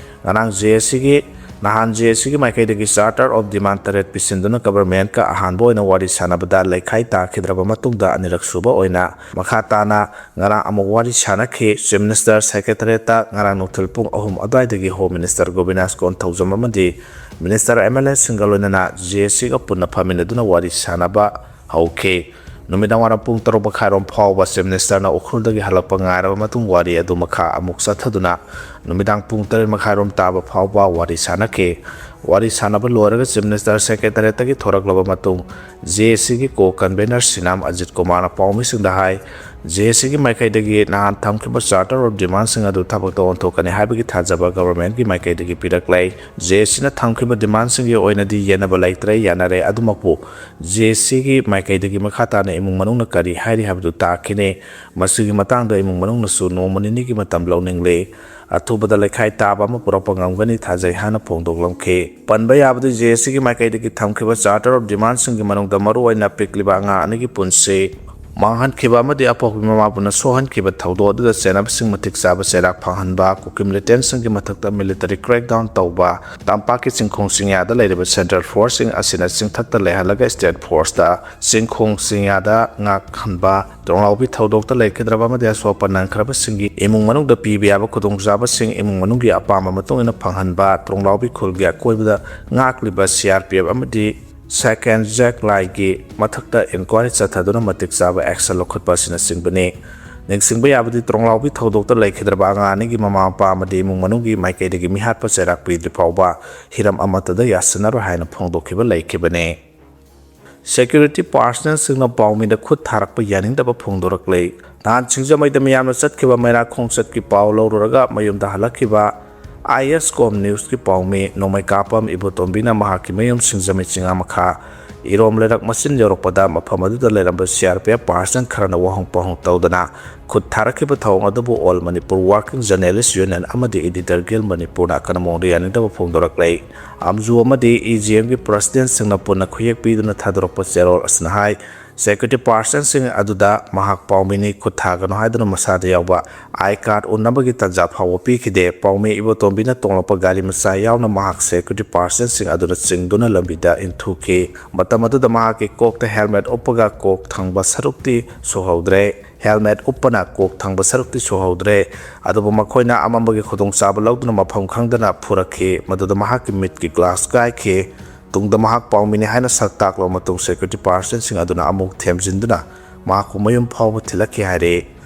ꯉꯔꯥꯡ ꯖꯦ ꯑꯦꯁ ꯁꯤꯒꯤ ꯅꯍꯥꯟ ꯖꯦ ꯑꯦꯁ ꯁꯤꯒꯤ ꯃꯥꯏꯀꯩꯗꯒꯤ ꯆꯥꯔꯇꯔ ꯑꯣꯐ ꯗꯤꯃꯥꯟ ꯇꯔꯦꯠ ꯄꯤꯁꯤꯟꯗꯨꯅ ꯒꯚꯔꯟꯃꯦꯟꯠꯀ ꯑꯍꯥꯟꯕ ꯑꯣꯏꯅ ꯋꯥꯔꯤ ꯁꯥꯟꯅꯕꯗ ꯂꯩꯈꯥꯏ ꯇꯥꯈꯤꯗ꯭ꯔꯕ ꯃꯇꯨꯡꯗ ꯑꯅꯤꯔꯛ ꯁꯨꯕ ꯑꯣꯏꯅ ꯃꯈꯥ ꯇꯥꯅ ꯉꯔꯥꯡ ꯑꯃꯨꯛ ꯋꯥꯔꯤ ꯁꯥꯟꯅꯈꯤ꯫ ꯆꯤꯐ ꯃꯤꯅꯤꯁꯇꯔ ꯁꯦꯀ꯭ꯔꯦꯇꯔꯤꯌꯦꯠꯇ ꯉꯔꯥꯡ ꯅꯨꯡꯊꯤꯜ ꯄꯨꯡ ꯑꯍꯨꯝ ꯑꯗꯨꯋꯥꯏꯗꯒꯤ ꯍꯣꯝ ꯃꯤꯅꯤꯁꯇꯔ ꯒꯣꯕꯤꯟꯗꯥꯁ ꯀꯣꯟꯊꯧꯖꯝ ꯑꯃꯗꯤ ꯃꯤꯅꯤꯁꯇꯔ ꯑꯦꯝ ꯑꯦꯜ ꯑꯦꯁꯤꯡꯒ ꯂꯣꯏꯅꯅ ꯖꯦ ꯑꯦꯁ ꯁꯤꯒ ꯄꯨꯟꯅ ꯐꯝꯃꯤꯟꯅꯗꯨꯅ ꯋꯥꯔꯤ ꯁꯥꯟꯅꯕ ꯍꯧꯈꯤ꯫ ꯅꯨꯃꯤꯗꯥꯡ ꯋꯥꯏꯔꯝ ꯄꯨꯡ ꯇꯔꯨꯛ ꯃꯈꯥꯏꯔꯣꯝ ꯐꯥꯎꯕ ꯆꯤꯐ ꯃꯤꯅꯤꯁꯇꯔꯅ ꯎꯈ꯭ꯔꯨꯜꯗꯒꯤ ꯍꯜꯂꯛꯄ ꯉꯥꯏꯔꯕ ꯃꯇꯨꯡ ꯋꯥꯔꯤ ꯑꯗꯨ ꯃꯈꯥ ꯑꯃꯨꯛ ꯆꯠꯊꯗꯨꯅ ꯅꯨꯃꯤꯗꯥꯡ ꯄꯨꯡ ꯇꯔꯦꯠ ꯃꯈꯥꯏꯔꯣꯝ ꯇꯥꯕ ꯐꯥꯎꯕ ꯋꯥꯔꯤ ꯁꯥꯟꯅꯈꯤ꯫ ꯋꯥꯔꯤ ꯁꯥꯟꯅꯕ ꯂꯣꯏꯔꯒ Chief Minister Secretariatꯇꯒꯤ ꯊꯣꯔꯛꯂꯕ ꯃꯇꯨꯡ, JACꯒꯤ co-convener ꯁꯤꯅꯥꯝ ꯑꯖꯤꯠ ꯀꯨꯃꯥꯔꯅ ꯄꯥꯎꯃꯤꯁꯤꯡꯗ ꯍꯥꯏ, JACꯒꯤ ꯃꯥꯏꯀꯩꯗꯒꯤ ꯅꯍꯥꯟ ꯊꯝꯈꯤꯕ Charter of Demandꯁꯤꯡ ꯑꯗꯨ ꯊꯕꯛꯇ ꯑꯣꯟꯊꯣꯛꯀꯅꯤ ꯍꯥꯏꯕꯒꯤ ꯊꯥꯖꯕ governmentꯀꯤ ꯃꯥꯏꯀꯩꯗꯒꯤ ꯄꯤꯔꯛꯂꯦ꯫ JACꯅ ꯊꯝꯈꯤꯕ demandꯁꯤꯡꯒꯤ ꯑꯣꯏꯅꯗꯤ ꯌꯦꯟꯅꯕ ꯂꯩꯇ꯭ꯔꯦ, ꯌꯥꯅꯔꯦ꯫ ꯑꯗꯨꯃꯛꯄꯨ JACꯒꯤ ꯃꯥꯏꯀꯩꯗꯒꯤ ꯃꯈꯥ ꯇꯥꯅ ꯏꯃꯨꯡ ꯃꯅꯨꯡꯅ ꯀꯔꯤ ꯍꯥꯏꯔꯤ ꯍꯥꯏꯕꯗꯨ ꯇꯥꯈꯤꯅꯤ꯫ ꯃꯁꯤꯒꯤ ꯃꯇꯥꯡꯗ ꯏꯃꯨꯡ ꯃꯅꯨꯡꯅꯁꯨ ꯅꯣꯡꯃ ꯅꯤꯅꯤꯒꯤ ꯃꯇꯝ ꯂꯧꯅꯤꯡꯂꯤ꯫ ꯑꯊꯨꯕꯗ ꯂꯩꯈꯥꯏ ꯇꯥꯕ ꯑꯃ ꯄꯨꯔꯛꯄ ꯉꯝꯒꯅꯤ ꯊꯥꯖꯩ ꯍꯥꯏꯅ ꯐꯣꯡꯗꯣꯛꯂꯝꯈꯤ꯫ ꯄꯟꯕ ꯌꯥꯕꯗꯤ, JACꯒꯤ ꯃꯥꯏꯀꯩꯗꯒꯤ ꯊꯝꯈꯤꯕ Charter of Demandꯁꯤꯡꯒꯤ ꯃꯅꯨꯡꯗ ꯃꯔꯨꯑꯣꯏꯅ ꯄꯤꯛꯂꯤꯕ ꯑꯉꯥꯡ ꯑꯅꯤꯒꯤ ꯄꯨꯟꯁꯤ ꯃꯥꯡꯍꯟꯈꯤꯕ ꯑꯃꯗꯤ ꯑꯄꯣꯛꯄꯤ ꯃꯃꯥꯕꯨꯅ ꯁꯣꯛꯍꯟꯈꯤꯕ ꯊꯧꯗꯣꯛ ꯑꯗꯨꯗ ꯆꯦꯟꯅꯕꯁꯤꯡ ꯃꯇꯤꯛ ꯆꯥꯕ ꯆꯩꯔꯥꯛ ꯐꯪꯍꯟꯕ, ꯀꯨꯀꯤ militantꯁꯤꯡꯒꯤ ꯃꯊꯛꯇ military crackdown ꯇꯧꯕ, ꯇꯝꯄꯥꯛꯀꯤ ꯆꯤꯡꯈꯣꯡ ꯆꯤꯡꯌꯥꯗ ꯂꯩꯔꯤꯕ central forceꯁꯤꯡ ꯑꯁꯤꯅ ꯆꯤꯡꯊꯛꯇ ꯂꯩꯍꯜꯂꯒ state forceꯇ ꯆꯤꯡꯈꯣꯡ ꯆꯤꯡꯌꯥꯗ ꯉꯥꯛꯍꯟꯕ, ꯇ꯭ꯔꯣꯡꯂꯥꯎꯕꯤ ꯊꯧꯗꯣꯛꯇ ꯂꯩꯈꯤꯗ꯭ꯔꯕ ꯑꯃꯗꯤ ꯑꯁꯣꯛ ꯑꯄꯟ ꯅꯪꯈ꯭ꯔꯕꯁꯤꯡꯒꯤ ꯏꯃꯨꯡ ꯃꯅꯨꯡꯗ ꯄꯤꯕ ꯌꯥꯕ ꯈꯨꯗꯣꯡꯆꯥꯕꯁꯤꯡ ꯏꯃꯨꯡ ꯃꯅꯨꯡꯒꯤ ꯑꯄꯥꯝꯕ ꯃꯇꯨꯡ ꯏꯟꯅ ꯐꯪꯍꯟꯕ, ꯇ꯭ꯔꯣꯡꯂꯥꯎꯕꯤ ꯈꯨꯜꯒꯤ ꯑꯀꯣꯏꯕꯗ ꯉꯥꯛꯂꯤꯕ CRPF ꯑꯃꯗꯤ second ꯖꯦꯛ ꯂꯥꯏꯒꯤ ꯃꯊꯛꯇ inquiry ꯆꯠꯊꯗꯨꯅ ꯃꯇꯤꯛ ꯆꯥꯕ action ꯂꯧꯈꯠꯄ ꯑꯁꯤꯅꯆꯤꯡꯕꯅꯤ꯫ ꯅꯤꯡꯁꯤꯡꯕ ꯌꯥꯕꯗꯤ, ꯇ꯭ꯔꯣꯡꯂꯥꯎꯕꯤ ꯊꯧꯗꯣꯛꯇ ꯂꯩꯈꯤꯗ꯭ꯔꯕ ꯑꯉꯥꯡ ꯑꯅꯤꯒꯤ ꯃꯃꯥ ꯃꯄꯥ ꯑꯃꯗꯤ ꯏꯃꯨꯡ ꯃꯅꯨꯡꯒꯤ ꯃꯥꯏꯀꯩꯗꯒꯤ ꯃꯤꯍꯥꯠꯄ ꯆꯩꯔꯥꯛ ꯄꯤꯗ꯭ꯔꯤ ꯐꯥꯎꯕ ꯍꯤꯔꯝ ꯑꯃꯠꯇꯗ ꯌꯥꯁꯤꯟꯅꯔꯣꯏ ꯍꯥꯏꯅ ꯐꯣꯡꯗꯣꯛꯈꯤꯕ ꯂꯩꯈꯤꯕꯅꯤ꯫ Security personnelꯁꯤꯡꯅ ꯄꯥꯎꯃꯤꯗ ꯈꯨꯠ ꯊꯥꯔꯛꯄ ꯌꯥꯅꯤꯡꯗꯕ ꯐꯣꯡꯗꯣꯔꯛꯂꯦ꯫ ꯅꯍꯥꯟ ꯁꯤꯡꯖꯃꯩꯗ ꯃꯤꯌꯥꯝꯅ ꯆꯠꯈꯤꯕ ꯃꯩꯔꯥ ꯈꯣꯡꯆꯠꯀꯤ ꯄꯥꯎ ꯂꯧꯔꯨꯔꯒ ꯃꯌꯨꯝꯗ ꯍꯜꯂꯛꯈꯤꯕ ISCOM Newsꯀꯤ ꯄꯥꯎꯃꯤ ꯅꯣꯡꯃꯩ ꯀꯥꯞꯄꯝ ꯏꯕꯣꯇꯣꯝꯕꯤꯅ ꯃꯍꯥꯛꯀꯤ ꯃꯌꯨꯝ ꯁꯤꯡꯖꯃꯩ ꯆꯤꯡꯉꯥ ꯃꯈꯥ ꯏꯔꯣꯝ ꯂꯩꯔꯛ ꯃꯆꯤꯟ ꯌꯧꯔꯛꯄꯗ ꯃꯐꯝ ꯑꯗꯨꯗ ꯂꯩꯔꯝꯕ CRPF personnel ꯈꯔꯅ ꯋꯥꯍꯪ ꯄꯥꯎꯍꯪ ꯇꯧꯗꯨꯅ ꯈꯨꯠ ꯊꯥꯔꯛꯈꯤꯕ ꯊꯧꯑꯣꯡ ꯑꯗꯨꯕꯨ All Manipur Working Journalist Union ꯑꯃꯗꯤ Editor Guild Manipurꯅ ꯑꯀꯟꯕ ꯃꯑꯣꯡꯗ ꯌꯥꯅꯤꯡꯗꯕ ꯐꯣꯡꯗꯣꯔꯛꯂꯦ꯫ ꯑꯝꯖꯨ ꯑꯃꯗꯤ EGMꯒꯤ presidentꯁꯤꯡꯅ ꯄꯨꯟꯅ ꯈꯨꯌꯦꯛ ꯄꯤꯗꯨꯅ ꯊꯥꯗꯣꯔꯛꯄ ꯆꯦꯔꯣꯜ ꯑꯁꯤꯅ ꯍꯥꯏ, security personnelꯁꯤꯡ ꯑꯗꯨꯗ ꯃꯍꯥꯛ ꯄꯥꯎꯃꯤꯅꯤ, ꯈꯨꯠ ꯊꯥꯒꯅꯨ ꯍꯥꯏꯗꯨꯅ ꯃꯁꯥꯗ ꯌꯥꯎꯕ I card ꯎꯠꯅꯕꯒꯤ ꯇꯥꯟꯖꯥ ꯐꯥꯎꯕ ꯄꯤꯈꯤꯗꯦ꯫ ꯄꯥꯎꯃꯤ ꯏꯕꯣꯇꯣꯝꯕꯤꯅ ꯇꯣꯡꯂꯛꯄ ꯒꯥꯔꯤ ꯃꯆꯥ ꯌꯥꯎꯅ ꯃꯍꯥꯛ security personnelꯁꯤꯡ ꯑꯗꯨꯅ ꯆꯤꯡꯗꯨꯅ ꯂꯝꯕꯤꯗ ꯏꯟꯊꯨꯈꯤ꯫ ꯃꯇꯝ ꯑꯗꯨꯗ ꯃꯍꯥꯛꯀꯤ ꯀꯣꯛꯇ helmet ꯎꯞꯄꯒ ꯀꯣꯛ ꯊꯪꯕ ꯁꯔꯨꯛꯇꯤ ꯁꯨꯍꯧꯗ꯭ꯔꯦ꯫ Helmet ꯎꯞꯄꯅ ꯀꯣꯛ ꯊꯪꯕ ꯁꯔꯨꯛꯇꯤ ꯁꯨꯍꯧꯗ꯭ꯔꯦ꯫ ꯑꯗꯨꯕꯨ ꯃꯈꯣꯏꯅ ꯑꯃꯝꯕꯒꯤ ꯈꯨꯗꯣꯡꯆꯥꯕ ꯂꯧꯗꯨꯅ ꯃꯐꯝ ꯈꯪꯗꯅ ꯐꯨꯔꯛꯈꯤ꯫ ꯃꯗꯨꯗ ꯃꯍꯥꯛꯀꯤ ꯃꯤꯠꯀꯤ glass ꯀꯥꯏꯈꯤ꯫ ꯇꯨꯡꯗ ꯃꯍꯥꯛ ꯄꯥꯎꯃꯤꯅꯤ ꯍꯥꯏꯅ ꯁꯛ ꯇꯥꯛꯂꯕ ꯃꯇꯨꯡ security personnelꯁꯤꯡ ꯑꯗꯨꯅ ꯑꯃꯨꯛ ꯊꯦꯝꯖꯤꯟꯗꯨꯅ ꯃꯍꯥꯛꯄꯨ ꯃꯌꯨꯝ ꯐꯥꯎꯕ ꯊꯤꯜꯂꯛꯈꯤ ꯍꯥꯏꯔꯤ꯫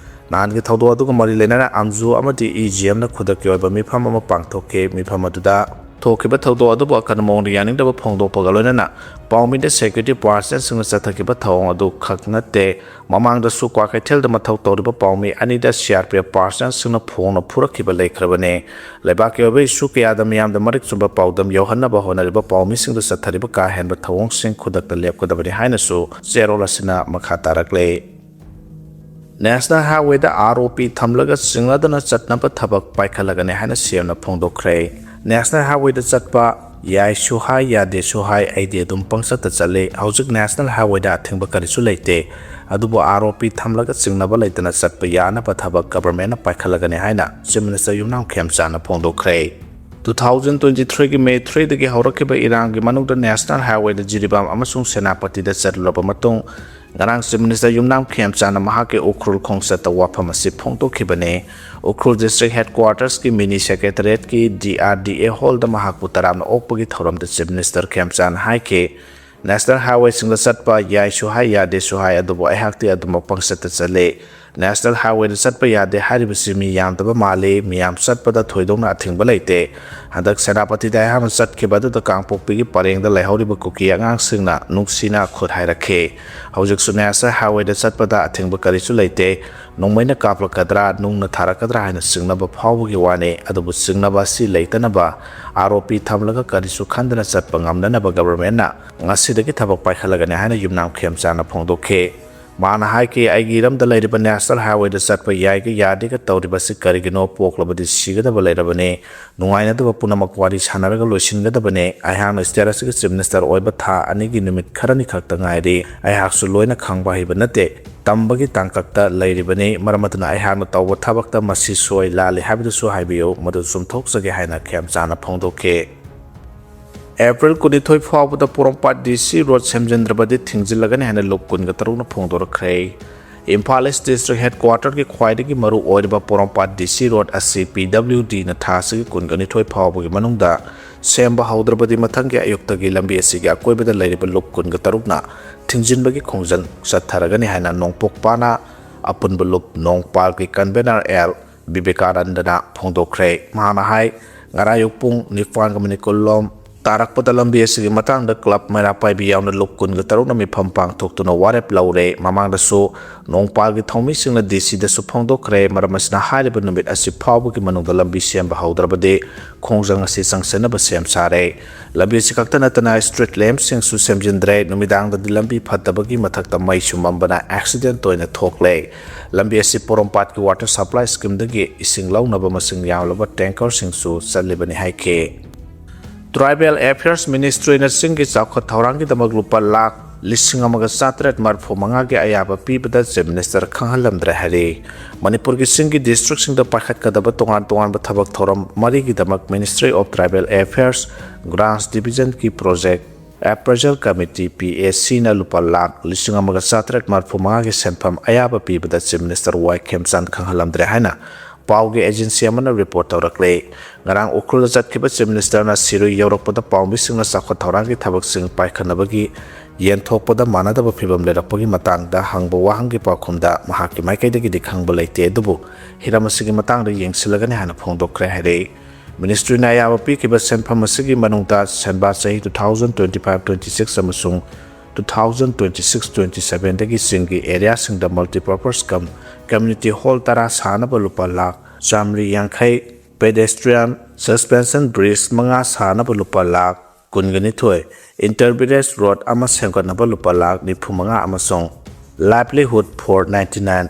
ꯅꯍꯥꯟꯒꯤ ꯊꯧꯗꯣꯛ ꯑꯗꯨꯒ ꯃꯔꯤ ꯂꯩꯅꯅ ꯑꯝꯖꯨ ꯑꯃꯗꯤ EGMꯅ ꯈꯨꯗꯛꯀꯤ ꯑꯣꯏꯕ ꯃꯤꯐꯝ ꯑꯃ ꯄꯥꯡꯊꯣꯛꯈꯤ꯫ ꯃꯤꯐꯝ ꯑꯗꯨꯗ ꯊꯣꯛꯈꯤꯕ ꯊꯧꯗꯣꯛ ꯑꯗꯨꯕꯨ ꯑꯀꯟꯕ ꯃꯑꯣꯡꯗ ꯌꯥꯅꯤꯡꯗꯕ ꯐꯣꯡꯗꯣꯛꯄꯒ ꯂꯣꯏꯅꯅ ꯄꯥꯎꯃꯤꯗ security personnelꯁꯤꯡꯅ ꯆꯠꯊꯈꯤꯕ ꯊꯧꯑꯣꯡ ꯑꯗꯨ ꯈꯛ ꯅꯠꯇꯦ, ꯃꯃꯥꯡꯗꯁꯨ ꯀ꯭ꯋꯥꯀꯩꯊꯦꯜꯗ ꯃꯊꯧ ꯇꯧꯔꯤꯕ ꯄꯥꯎꯃꯤ ꯑꯅꯤꯗ C R P F personnelꯁꯤꯡꯅ ꯐꯣꯡꯅ ꯐꯨꯔꯛꯈꯤꯕ ꯂꯩꯈ꯭ꯔꯕꯅꯤ꯫ ꯂꯩꯕꯥꯛꯀꯤ ꯑꯣꯏꯕ issue ꯀꯌꯥꯗ ꯃꯤꯌꯥꯝꯗ ꯃꯔꯤꯛ ꯆꯨꯝꯕ ꯄꯥꯎꯗꯝ ꯌꯧꯍꯟꯅꯕ ꯍꯣꯠꯅꯔꯤꯕ ꯄꯥꯎꯃꯤꯁꯤꯡꯗ ꯆꯠꯊꯔꯤꯕ ꯀꯥ ꯍꯦꯟꯕ ꯊꯧꯑꯣꯡꯁꯤꯡ ꯈꯨꯗꯛꯇ ꯂꯦꯞꯀꯗꯕꯅꯤ ꯍꯥꯏꯅꯁꯨ ꯆꯦꯔꯣꯜ ꯑꯁꯤꯅ ꯃꯈꯥ ꯇꯥꯔꯛꯂꯤ꯫ National Highwayꯗ R O P ꯊꯝꯂꯒ ꯆꯤꯡꯅꯗꯅ ꯆꯠꯅꯕ ꯊꯕꯛ ꯄꯥꯏꯈꯠꯂꯒꯅꯤ ꯍꯥꯏꯅ C Mꯅ ꯐꯣꯡꯗꯣꯛꯈ꯭ꯔꯦ꯫ National Highwayꯗ ꯆꯠꯄ ꯌꯥꯏꯁꯨ ꯍꯥꯏ, ꯌꯥꯗꯦꯁꯨ ꯍꯥꯏ, ꯑꯩꯗꯤ ꯑꯗꯨꯝ ꯄꯪꯆꯠꯇ ꯆꯠꯂꯤ꯫ ꯍꯧꯖꯤꯛ National Highwayꯗ ꯑꯊꯤꯡꯕ ꯀꯔꯤꯁꯨ ꯂꯩꯇꯦ, ꯑꯗꯨꯕꯨ R O P ꯊꯝꯂꯒ ꯆꯤꯡꯅꯕ ꯂꯩꯇꯅ ꯆꯠꯄ ꯌꯥꯅꯕ ꯊꯕꯛ governmentꯅ ꯄꯥꯏꯈꯠꯂꯒꯅꯤ ꯍꯥꯏꯅ Chief Minister ꯌꯨꯝꯅꯥꯝ ꯈꯦꯝꯆꯥꯟꯅ ꯐꯣꯡꯗꯣꯛꯈ꯭ꯔꯦ꯫ Two thousand twenty threeꯒꯤ May threeꯗꯒꯤ ꯍꯧꯔꯛꯈꯤꯕ ꯏꯔꯥꯡꯒꯤ ꯃꯅꯨꯡꯗ National Highwayꯗ ꯖꯤꯔꯤꯕꯥꯝ ꯑꯃꯁꯨꯡ ꯁꯦꯅꯥꯄꯇꯤꯗ ꯆꯠꯂꯨꯔꯕ ꯃꯇꯨꯡ, ꯉꯔꯥꯡ Chief Minister ꯌꯨꯝꯅꯥꯝ ꯈꯦꯝꯆꯥꯟꯅ ꯃꯍꯥꯛꯀꯤ ꯎꯈ꯭ꯔꯨꯜ ꯈꯣꯡꯆꯠꯇ ꯋꯥꯐꯝ ꯑꯁꯤ ꯐꯣꯡꯗꯣꯛꯈꯤꯕꯅꯤ꯫ Ukhrul District Headquartersꯀꯤ mini secretariatꯀꯤ D R D A hallꯗ ꯃꯍꯥꯛꯄꯨ ꯇꯔꯥꯝꯅ ꯑꯣꯛꯄꯒꯤ ꯊꯧꯔꯝꯗ Chief Minister ꯈꯦꯝꯆꯥꯟꯅ ꯍꯥꯏꯈꯤ, National Highwayꯁꯤꯡꯗ ꯆꯠꯄ ꯌꯥꯏꯁꯨ ꯍꯥꯏ, ꯌꯥꯗꯦꯁꯨ ꯍꯥꯏ, ꯑꯗꯨꯕꯨ ꯑꯩꯍꯥꯛꯇꯤ ꯑꯗꯨꯃꯛ ꯄꯪꯆꯠꯇ ꯆꯠꯂꯤ꯫ National Highwayꯗ ꯆꯠꯄ ꯌꯥꯗꯦ ꯍꯥꯏꯔꯤꯕꯁꯤ ꯃꯤ ꯌꯥꯝꯗꯕ ꯃꯥꯜꯂꯤ, ꯃꯤꯌꯥꯝ ꯆꯠꯄꯗ ꯊꯣꯏꯗꯣꯛꯅ ꯑꯊꯤꯡꯕ ꯂꯩꯇꯦ꯫ ꯍꯟꯗꯛ ꯁꯦꯅꯥꯄꯇꯤꯗ ꯑꯩꯍꯥꯛꯅ ꯆꯠꯈꯤꯕ ꯑꯗꯨꯗ ꯀꯥꯡꯄꯣꯛꯄꯤꯒꯤ ꯄꯔꯦꯡꯗ ꯂꯩꯍꯧꯔꯤꯕ ꯀꯨꯀꯤ ꯑꯉꯥꯡꯁꯤꯡꯅ ꯅꯨꯡꯁꯤꯅ ꯈꯨꯠ ꯍꯥꯏꯔꯛꯈꯤ꯫ ꯍꯧꯖꯤꯛꯁꯨ National Highwayꯗ ꯆꯠꯄꯗ ꯑꯊꯤꯡꯕ ꯀꯔꯤꯁꯨ ꯂꯩꯇꯦ꯫ ꯅꯣꯡꯃꯩꯅ ꯀꯥꯞꯂꯛꯀꯗ꯭ꯔꯥ, ꯅꯨꯡꯅ ꯊꯥꯔꯛꯀꯗ꯭ꯔꯥ ꯍꯥꯏꯅ ꯆꯤꯡꯅꯕ ꯐꯥꯎꯕꯒꯤ ꯋꯥꯅꯤ, ꯑꯗꯨꯕꯨ ꯆꯤꯡꯅꯕ ꯑꯁꯤ ꯂꯩꯇꯅꯕ R O P ꯊꯝꯂꯒ ꯀꯔꯤꯁꯨ ꯈꯟꯗꯅ ꯆꯠꯄ ꯉꯝꯅꯅꯕ governmentꯅ ꯉꯁꯤꯗꯒꯤ ꯊꯕꯛ ꯄꯥꯏꯈꯠꯂꯒꯅꯤ ꯍꯥꯏꯅ ꯌꯨꯝꯅꯥꯝ ꯈꯦꯝꯆꯥꯟꯅ ꯐꯣꯡꯗꯣꯛꯈꯤ꯫ ꯃꯥꯅ ꯍꯥꯏꯈꯤ, ꯑꯩꯒꯤ ꯏꯔꯝꯗ ꯂꯩꯔꯤꯕ National Highwayꯗ ꯆꯠꯄ ꯌꯥꯏꯒ ꯌꯥꯗꯦꯒ ꯇꯧꯔꯤꯕꯁꯤ ꯀꯔꯤꯒꯤꯅꯣ? ꯄꯣꯛꯂꯕꯗꯤ ꯁꯤꯒꯗꯕ ꯂꯩꯔꯕꯅꯤ꯫ ꯅꯨꯡꯉꯥꯏꯅꯗꯕ ꯄꯨꯝꯅꯃꯛ ꯋꯥꯔꯤ ꯁꯥꯟꯅꯔꯒ ꯂꯣꯏꯁꯤꯟꯒꯗꯕꯅꯤ꯫ ꯑꯩꯍꯥꯛꯅ state ꯑꯁꯤꯒꯤ Chief Minister ꯑꯣꯏꯕ ꯊꯥ ꯑꯅꯤꯒꯤ ꯅꯨꯃꯤꯠ ꯈꯔꯅꯤ ꯈꯛꯇ ꯉꯥꯏꯔꯤ꯫ ꯑꯩꯍꯥꯛꯁꯨ ꯂꯣꯏꯅ ꯈꯪꯕ ꯍꯩꯕ ꯅꯠꯇꯦ꯫ ꯇꯝꯕꯒꯤ ꯇꯥꯡꯀꯛꯇ ꯂꯩꯔꯤꯕꯅꯤ꯫ ꯃꯔꯝ ꯑꯗꯨꯅ ꯑꯩꯍꯥꯛꯅ ꯇꯧꯕ ꯊꯕꯛꯇ ꯃꯁꯤ ꯁꯣꯏ ꯂꯥꯜꯂꯤ ꯍꯥꯏꯕꯗꯨꯁꯨ ꯍꯥꯏꯕꯤꯌꯨ, ꯃꯗꯨ ꯆꯨꯝꯊꯣꯛꯆꯒꯦ ꯍꯥꯏꯅ ꯈꯦꯝꯆꯥꯟꯅ ꯐꯣꯡꯗꯣꯛꯈꯤ꯫ April ꯀꯨꯟꯅꯤꯊꯣꯏ ꯐꯥꯎꯕꯗ ꯄꯣꯔꯣꯝꯄꯥꯠ D C Road ꯁꯦꯝꯖꯤꯟꯗ꯭ꯔꯕꯗꯤ ꯊꯤꯡꯖꯤꯜꯂꯒꯅꯤ ꯍꯥꯏꯅ ꯂꯨꯞ ꯀꯨꯟꯒ ꯇꯔꯨꯛꯅ ꯐꯣꯡꯗꯣꯔꯛꯈ꯭ꯔꯦ꯫ Imphal East District Headquarterꯒꯤ ꯈ꯭ꯋꯥꯏꯗꯒꯤ ꯃꯔꯨ ꯑꯣꯏꯔꯤꯕ ꯄꯣꯔꯣꯝꯄꯥꯠ D C Road ꯑꯁꯤ P W Dꯅ ꯊꯥ ꯑꯁꯤꯒꯤ ꯀꯨꯟꯒ ꯅꯤꯊꯣꯏ ꯐꯥꯎꯕꯒꯤ ꯃꯅꯨꯡꯗ ꯁꯦꯝꯕ ꯍꯧꯗ꯭ꯔꯕꯗꯤ ꯃꯊꯪꯒꯤ ꯑꯌꯨꯛꯇꯒꯤ ꯂꯝꯕꯤ ꯑꯁꯤꯒꯤ ꯑꯀꯣꯏꯕꯗ ꯂꯩꯔꯤꯕ ꯂꯨꯞ ꯀꯨꯟꯒ ꯇꯔꯨꯛꯅ ꯊꯤꯡꯖꯤꯟꯕꯒꯤ ꯈꯣꯡꯖꯪ ꯆꯠꯊꯔꯒꯅꯤ ꯍꯥꯏꯅ ꯅꯣꯡꯄꯣꯛ ꯄꯥꯅ ꯑꯄꯨꯟꯕ ꯂꯨꯞ ꯅꯣꯡꯄꯥꯜꯒꯤ convener L ꯕꯤꯕꯦꯀꯥꯅꯟꯗꯅ ꯐꯣꯡꯗꯣꯛꯈ꯭ꯔꯦ꯫ ꯃꯍꯥꯛꯅ ꯍꯥꯏ, ꯉꯔꯥꯡ ꯑꯌꯨꯛ ꯄꯨꯡ ꯅꯤꯄꯥꯟꯒ ꯃꯤꯅꯤꯠ ꯀꯨꯟ ꯂꯣꯝ ꯇꯥꯔꯛꯄꯗ ꯂꯝꯕꯤ ꯑꯁꯤꯒꯤ ꯃꯇꯥꯡꯗ ꯀ꯭ꯂꯕ ꯃꯩꯔꯥ ꯄꯥꯏꯕꯤ ꯌꯥꯎꯅ ꯂꯨꯞ ꯀꯨꯟꯒ ꯇꯔꯨꯛꯅ ꯃꯤꯐꯝ ꯄꯥꯡꯊꯣꯛꯇꯨꯅ ꯋꯥꯔꯦꯞ ꯂꯧꯔꯦ꯫ ꯃꯃꯥꯡꯗꯁꯨ ꯅꯣꯡꯄꯥꯜꯒꯤ ꯊꯧꯃꯤꯁꯤꯡꯅ ꯗꯤ ꯁꯤꯗꯁꯨ ꯐꯣꯡꯗꯣꯛꯈ꯭ꯔꯦ꯫ ꯃꯔꯝ ꯑꯁꯤꯅ ꯍꯥꯏꯔꯤꯕ ꯅꯨꯃꯤꯠ ꯑꯁꯤ ꯐꯥꯎꯕꯒꯤ ꯃꯅꯨꯡꯗ ꯂꯝꯕꯤ ꯁꯦꯝꯕ ꯍꯧꯗ꯭ꯔꯕꯗꯤ ꯈꯣꯡꯖꯪ ꯑꯁꯤ ꯆꯪꯁꯤꯟꯅꯕ ꯁꯦꯝ ꯁꯥꯔꯦ꯫ ꯂꯝꯕꯤ ꯑꯁꯤ ꯈꯛꯇ ꯅꯠꯇꯅ ꯁ꯭ꯇ꯭ꯔꯤꯠ ꯂꯦꯝꯞꯁꯤꯡꯁꯨ ꯁꯦꯝꯖꯤꯟꯗ꯭ꯔꯦ꯫ ꯅꯨꯃꯤꯗꯥꯡꯗꯗꯤ ꯂꯝꯕꯤ ꯐꯠꯇꯕꯒꯤ ꯃꯊꯛꯇ ꯃꯩꯁꯨ ꯃꯝꯕꯅ ꯑꯦꯛꯁꯤꯗꯦꯟ ꯇꯣꯏꯅ ꯊꯣꯛꯂꯦ꯫ ꯂꯝꯕꯤ ꯑꯁꯤ ꯄꯣꯔꯣꯝꯄꯥꯠꯀꯤ ꯋꯥꯇꯔ ꯁꯄ꯭ꯂꯥꯏ ꯁ꯭ꯀꯤꯝꯗꯒꯤ ꯏꯁꯤꯡ ꯂꯧꯅꯕ ꯃꯁꯤꯡ ꯌꯥꯝꯂꯕ ꯇꯦꯡꯀꯔꯁꯤꯡꯁꯨ ꯆꯠꯂꯤꯕꯅꯤ ꯍꯥꯏꯈꯤ꯫ ꯇ꯭ꯔꯥꯏꯕꯦꯜ ꯑꯦꯐꯤꯌꯔꯁ ꯃꯤꯅꯤꯁꯇ꯭ꯔꯤꯅ ꯆꯤꯡꯒꯤ ꯆꯥꯎꯈꯠ ꯊꯧꯔꯥꯡꯒꯤꯗꯃꯛ ꯂꯨꯄꯥ ꯂꯥꯈ ꯂꯤꯁꯤꯡ ꯑꯃꯒ ꯆꯥꯇ꯭ꯔꯦꯠ ꯃꯔꯤꯐꯨ ꯃꯉꯥꯒꯤ ꯑꯌꯥꯕ ꯄꯤꯕꯗ ꯆꯤꯐ ꯃꯤꯅꯤꯁꯇꯔ ꯈꯪꯍꯜꯂꯝꯗ꯭ꯔꯦ ꯍꯥꯏꯔꯤ꯫ ꯃꯅꯤꯄꯨꯔꯒꯤ ꯆꯤꯡꯒꯤ ꯗꯤꯁꯇ꯭ꯔꯤꯛꯁꯤꯡꯗ ꯄꯥꯏꯈꯠꯀꯗꯕ ꯇꯣꯉꯥꯟ ꯇꯣꯉꯥꯟꯕ ꯊꯕꯛ ꯊꯧꯔꯝ ꯃꯔꯤꯒꯤꯗꯃꯛ ministry of tribal affairs grants ꯗꯤꯕꯤꯖꯟꯒꯤ project appraisal committee, P A ꯁꯤꯅ ꯂꯨꯄꯥ ꯂꯥꯈ ꯂꯤꯁꯤꯡ ꯑꯃꯒ ꯆꯥꯇ꯭ꯔꯦꯠ ꯃꯔꯤꯐꯨ ꯃꯉꯥꯒꯤ ꯁꯦꯟꯐꯝ ꯑꯌꯥꯕ ꯄꯤꯕꯗ ꯆꯤꯐ ꯃꯤꯅꯤꯁꯇꯔ ꯋꯥꯏ ꯈꯦꯝꯆꯥꯟ ꯈꯪꯍꯜꯂꯝꯗ꯭ꯔꯦ ꯍꯥꯏꯅ ꯄꯥꯎꯒꯤ ꯑꯦꯖꯦꯟꯁꯤ ꯑꯃꯅ ꯔꯤꯄꯣꯔꯠ ꯇꯧꯔꯛꯂꯦ꯫ ꯉꯔꯥꯡ ꯎꯈ꯭ꯔꯨꯜꯗ ꯆꯠꯈꯤꯕ ꯆꯤꯐ ꯃꯤꯅꯤꯁꯇꯔꯅ ꯁꯤꯔꯨꯏ ꯌꯧꯔꯛꯄꯗ ꯄꯥꯎꯃꯤꯁꯤꯡꯅ ꯆꯥꯎꯈꯠ ꯊꯧꯔꯥꯡꯒꯤ ꯊꯕꯛꯁꯤꯡ ꯄꯥꯏꯈꯠꯅꯕꯒꯤ ꯌꯦꯟꯊꯣꯛꯄꯗ ꯃꯥꯟꯅꯗꯕ ꯐꯤꯚꯝ ꯂꯩꯔꯛꯄꯒꯤ ꯃꯇꯥꯡꯗ ꯍꯪꯕ ꯋꯥꯍꯪꯒꯤ ꯄꯥꯎꯈꯨꯝꯗ ꯃꯍꯥꯛꯀꯤ ꯃꯥꯏꯀꯩꯗꯒꯤꯗꯤ ꯈꯪꯕ ꯂꯩꯇꯦ, ꯑꯗꯨꯕꯨ ꯍꯤꯔꯝ ꯑꯁꯤꯒꯤ ꯃꯇꯥꯡꯗ ꯌꯦꯡꯁꯤꯜꯂꯒꯅꯤ ꯍꯥꯏꯅ ꯐꯣꯡꯗꯣꯛꯈ꯭ꯔꯦ ꯍꯥꯏꯔꯛꯏ꯫ ꯃꯤꯅꯤꯁꯇ꯭ꯔꯤꯅ ꯑꯌꯥꯕ ꯄꯤꯈꯤꯕ ꯁꯦꯟꯐꯝ ꯑꯁꯤꯒꯤ ꯃꯅꯨꯡꯗ ꯁꯦꯟꯕꯥ ꯆꯍꯤ two thousand twenty five twenty six ꯑꯃꯁꯨꯡ two thousand twenty six twenty sevenꯗꯒꯤ ꯆꯤꯡꯒꯤ ꯑꯦꯔꯤꯌꯥꯁꯤꯡꯗ multipurpose cum community hall ꯇꯔꯥ ꯁꯥꯅꯕ ꯂꯨꯄꯥ ꯂꯥꯈ ꯆꯥꯃꯔꯤ ꯌꯥꯡꯈꯩ, pedestrian suspension bridge ꯃꯉꯥ ꯁꯥꯅꯕ ꯂꯨꯄꯥ ꯂꯥꯈ ꯀꯨꯟꯒ ꯅꯤꯊꯣꯏ, inter village road ꯑꯃ ꯁꯦꯝꯒꯠꯅꯕ ꯂꯨꯄꯥ ꯂꯥꯈ ꯅꯤꯐꯨ ꯃꯉꯥ ꯑꯃꯁꯨꯡ livelihood for ninety nine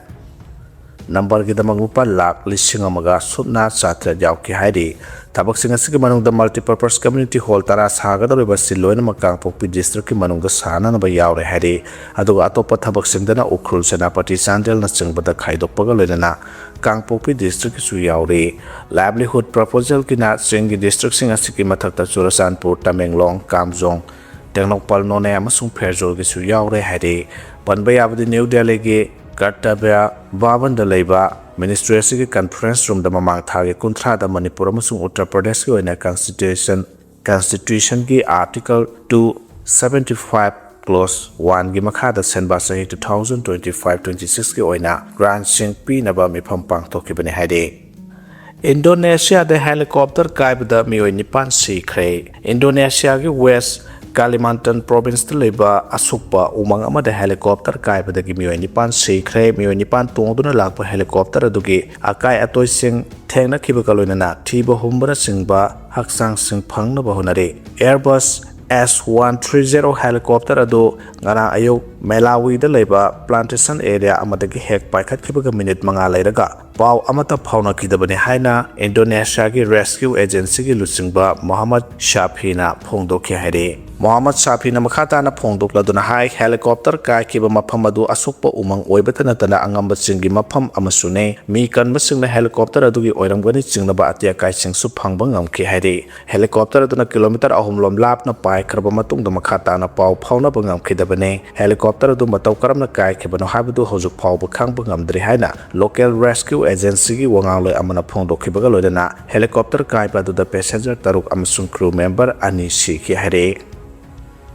ꯅꯝꯕꯔꯒꯤꯗꯃꯛ ꯂꯨꯄꯥ ꯂꯥꯈ ꯂꯤꯁꯤꯡ ꯑꯃꯒ ꯁꯨꯞꯅ ꯆꯥꯇ꯭ꯔꯦꯠ ꯌꯥꯎꯈꯤ ꯍꯥꯏꯔꯤ꯫ ꯊꯕꯛꯁꯤꯡ ꯑꯁꯤꯒꯤ ꯃꯅꯨꯡꯗ multipurpose community hall ꯇꯔꯥ ꯁꯥꯒꯗꯧꯔꯤꯕ ꯑꯁꯤ ꯂꯣꯏꯅꯃꯛ ꯀꯥꯡꯄꯣꯛꯄꯤ ꯗꯤꯁꯇ꯭ꯔꯤꯛꯀꯤ ꯃꯅꯨꯡꯗ ꯁꯥꯅꯅꯕ ꯌꯥꯎꯔꯦ ꯍꯥꯏꯔꯤ꯫ ꯑꯗꯨꯒ ꯑꯇꯣꯞꯄ ꯊꯕꯛꯁꯤꯡꯗꯅ ꯎꯈ꯭ꯔꯨꯜ, ꯁꯦꯅꯥꯄꯇꯤ, ꯆꯥꯟꯗꯦꯜꯅꯆꯤꯡꯕꯗ ꯈꯥꯏꯗꯣꯛꯄꯒ ꯂꯣꯏꯅꯅ ꯀꯥꯡꯄꯣꯛꯄꯤ ꯗꯤꯁꯇ꯭ꯔꯤꯛꯀꯤꯁꯨ ꯌꯥꯎꯔꯤ꯫ Livelihood proposalꯒꯤꯅ ꯆꯤꯡꯒꯤ ꯗꯤꯁꯇ꯭ꯔꯤꯛꯁꯤꯡ ꯑꯁꯤꯒꯤ ꯃꯊꯛꯇ ꯆꯨꯔꯆꯥꯟꯄꯨꯔ, ꯇꯃꯦꯡꯂꯣꯡ, ꯀꯥꯝꯖꯣꯡ, ꯇꯦꯡꯅꯧꯄꯜ, ꯅꯣꯅꯦ ꯑꯃꯁꯨꯡ ꯐꯦꯔꯖꯣꯜꯒꯤꯁꯨ ꯌꯥꯎꯔꯦ ꯍꯥꯏꯔꯤ꯫ ꯄꯟꯕ ꯌꯥꯕꯗꯤ ꯅ꯭ꯌꯨ ꯗꯦꯜꯂꯤꯒꯤ ꯀꯔꯇꯕ꯭ꯌ ꯚꯕꯟꯗ ꯂꯩꯕ ꯃꯤꯅꯤꯁꯇ꯭ꯔꯤ ꯑꯁꯤꯒꯤ ꯀꯟꯐꯔꯦꯟꯁ ꯔꯨꯝꯗ ꯃꯃꯥꯡ ꯊꯥꯒꯤ ꯀꯨꯟꯊ꯭ꯔꯥꯗ ꯃꯅꯤꯄꯨꯔ ꯑꯃꯁꯨꯡ ꯎꯠꯇꯔ ꯄ꯭ꯔꯗꯦꯁꯀꯤ ꯑꯣꯏꯅ ꯀꯟꯁꯇꯤꯇ꯭ꯌꯨꯁꯟ, ꯀꯟꯁꯇꯤꯇ꯭ꯌꯨꯁꯟꯒꯤ article two seventy five clause oneꯒꯤ ꯃꯈꯥꯗ ꯁꯦꯟꯕꯥ ꯆꯍꯤ two thousand twenty five twenty sixꯀꯤ ꯑꯣꯏꯅ ꯒ꯭ꯔꯥꯟꯁꯤꯡ ꯄꯤꯅꯕ ꯃꯤꯐꯝ ꯄꯥꯡꯊꯣꯛꯈꯤꯕꯅꯤ ꯍꯥꯏꯔꯤ꯫ ꯏꯟꯗꯣꯅꯦꯁꯤꯌꯥꯗ ꯍꯦꯂꯤꯀꯣꯞꯇꯔ ꯀꯥꯏꯕꯗ ꯃꯤꯑꯣꯏ ꯅꯤꯄꯥꯟ ꯁꯤꯈ꯭ꯔꯦ꯫ ꯏꯟꯗꯣꯅꯦꯁꯤꯌꯥꯒꯤ ꯋꯦꯁ ꯀꯥꯂꯤꯃꯥꯟꯇꯟ ꯄ꯭ꯔꯣꯚꯤꯟꯁꯇ ꯂꯩꯕ ꯑꯁꯨꯛꯄ ꯎꯃꯪ ꯑꯃꯗ ꯍꯦꯂꯤꯀꯣꯞꯇꯔ ꯀꯥꯏꯕꯗꯒꯤ ꯃꯤꯑꯣꯏ ꯅꯤꯄꯥꯟ ꯁꯤꯈ꯭ꯔꯦ꯫ ꯃꯤꯑꯣꯏ ꯅꯤꯄꯥꯟ ꯇꯣꯡꯗꯨꯅ ꯂꯥꯛꯄ ꯍꯦꯂꯤꯀꯣꯞꯇꯔ ꯑꯗꯨꯒꯤ ꯑꯀꯥꯏ ꯑꯇꯣꯏꯁꯤꯡ ꯊꯦꯡꯅꯈꯤꯕꯒ ꯂꯣꯏꯅꯅ ꯊꯤꯕ ꯍꯨꯝꯕꯅꯆꯤꯡꯕ ꯍꯛꯆꯥꯡꯁꯤꯡ ꯐꯪꯅꯕ ꯍꯣꯠꯅꯔꯤ꯫ ꯑꯦꯌꯔꯕꯁ ꯑꯦꯁ ꯋꯥꯟ ꯊ꯭ꯔꯤ ꯖꯦꯔꯣ ꯍꯦꯂꯤꯀꯣꯞꯇꯔ ꯑꯗꯨ ꯉꯔꯥꯡ ꯑꯌꯨꯛ ꯃꯦꯂꯥꯋꯤꯗ ꯂꯩꯕ ꯄ꯭ꯂꯥꯟꯇꯦꯁꯟ ꯑꯦꯔꯤꯌꯥ ꯑꯃꯗꯒꯤ ꯍꯦꯛ ꯄꯥꯏꯈꯠꯈꯤꯕꯒ ꯃꯤꯅꯤꯠ ꯃꯉꯥ ꯂꯩꯔꯒ ꯄꯥꯎ ꯑꯃꯠꯇ ꯐꯥꯎꯅꯈꯤꯗꯕꯅꯤ ꯍꯥꯏꯅ ꯏꯟꯗꯣꯅꯦꯁꯤꯌꯥꯒꯤ ꯔꯦꯁꯀ꯭ꯌꯨ ꯑꯦꯖꯦꯟꯁꯤꯒꯤ ꯂꯨꯆꯤꯡꯕ ꯃꯣꯍꯝꯃꯗ ꯁꯥꯐꯤꯅ ꯐꯣꯡꯗꯣꯛꯈꯤ ꯍꯥꯏꯔꯤ꯫ ꯃꯣꯍꯝꯃꯗ ꯁꯥꯐꯤꯅ ꯃꯈꯥ ꯇꯥꯅ ꯐꯣꯡꯗꯣꯛꯂꯗꯨꯅ ꯍꯥꯏ, ꯍꯦꯂꯤꯀꯣꯞꯇꯔ ꯀꯥꯏꯈꯤꯕ ꯃꯐꯝ ꯑꯗꯨ ꯑꯁꯨꯛꯄ ꯎꯃꯪ ꯑꯣꯏꯕꯇ ꯅꯠꯇꯅ ꯑꯉꯝꯕꯁꯤꯡꯒꯤ ꯃꯐꯝ ꯑꯃꯁꯨꯅꯤ꯫ ꯃꯤ ꯀꯟꯕꯁꯤꯡꯅ ꯍꯦꯂꯤꯀꯣꯞꯇꯔ ꯑꯗꯨꯒꯤ ꯑꯣꯏꯔꯝꯒꯅꯤ ꯆꯤꯡꯅꯕ ꯑꯇꯦꯛ ꯑꯀꯥꯏꯁꯤꯡꯁꯨ ꯐꯪꯕ ꯉꯝꯈꯤ ꯍꯥꯏꯔꯤ꯫ ꯍꯦꯂꯤꯀꯣꯞꯇꯔ ꯑꯗꯨꯅ ꯀꯤꯂꯣꯃꯤꯇꯔ ꯑꯍꯨꯝ ꯂꯣꯝ ꯂꯥꯞꯅ ꯄꯥꯏꯈ꯭ꯔꯕ ꯃꯇꯨꯡꯗ ꯃꯈꯥ ꯇꯥꯅ ꯄꯥꯎ ꯐꯥꯎꯅꯕ ꯉꯝꯈꯤꯗꯕꯅꯤ꯫ ꯍꯦꯂꯤꯀꯣꯞꯇꯔ ꯑꯗꯨ ꯃꯇꯧ ꯀꯔꯝꯅ ꯀꯥꯏꯈꯤꯕꯅꯣ ꯍꯥꯏꯕꯗꯨ ꯍꯧꯖꯤꯛ ꯐꯥꯎꯕ ꯈꯪꯕ ꯉꯝꯗ꯭ꯔꯤ ꯍꯥꯏꯅ ꯂꯣꯀꯦꯜ ꯔꯦꯁꯀ꯭ꯌꯨ ꯑꯦꯖꯦꯟꯁꯤꯒꯤ ꯋꯥꯉꯥꯡꯂꯣꯏ ꯑꯃꯅ ꯐꯣꯡꯗꯣꯛꯈꯤꯕꯒ ꯂꯣꯏꯅꯅ ꯍꯦꯂꯤꯀꯣꯞꯇꯔ ꯀꯥꯏꯕ ꯑꯗꯨꯗ ꯄꯦꯁꯦꯟꯖꯔ ꯇꯔꯨꯛ ꯑꯃꯁꯨꯡ ꯀ꯭ꯔꯨ ꯃꯦꯝꯕꯔ ꯑꯅꯤ ꯁꯤꯈꯤ ꯍꯥꯏꯔꯤ꯫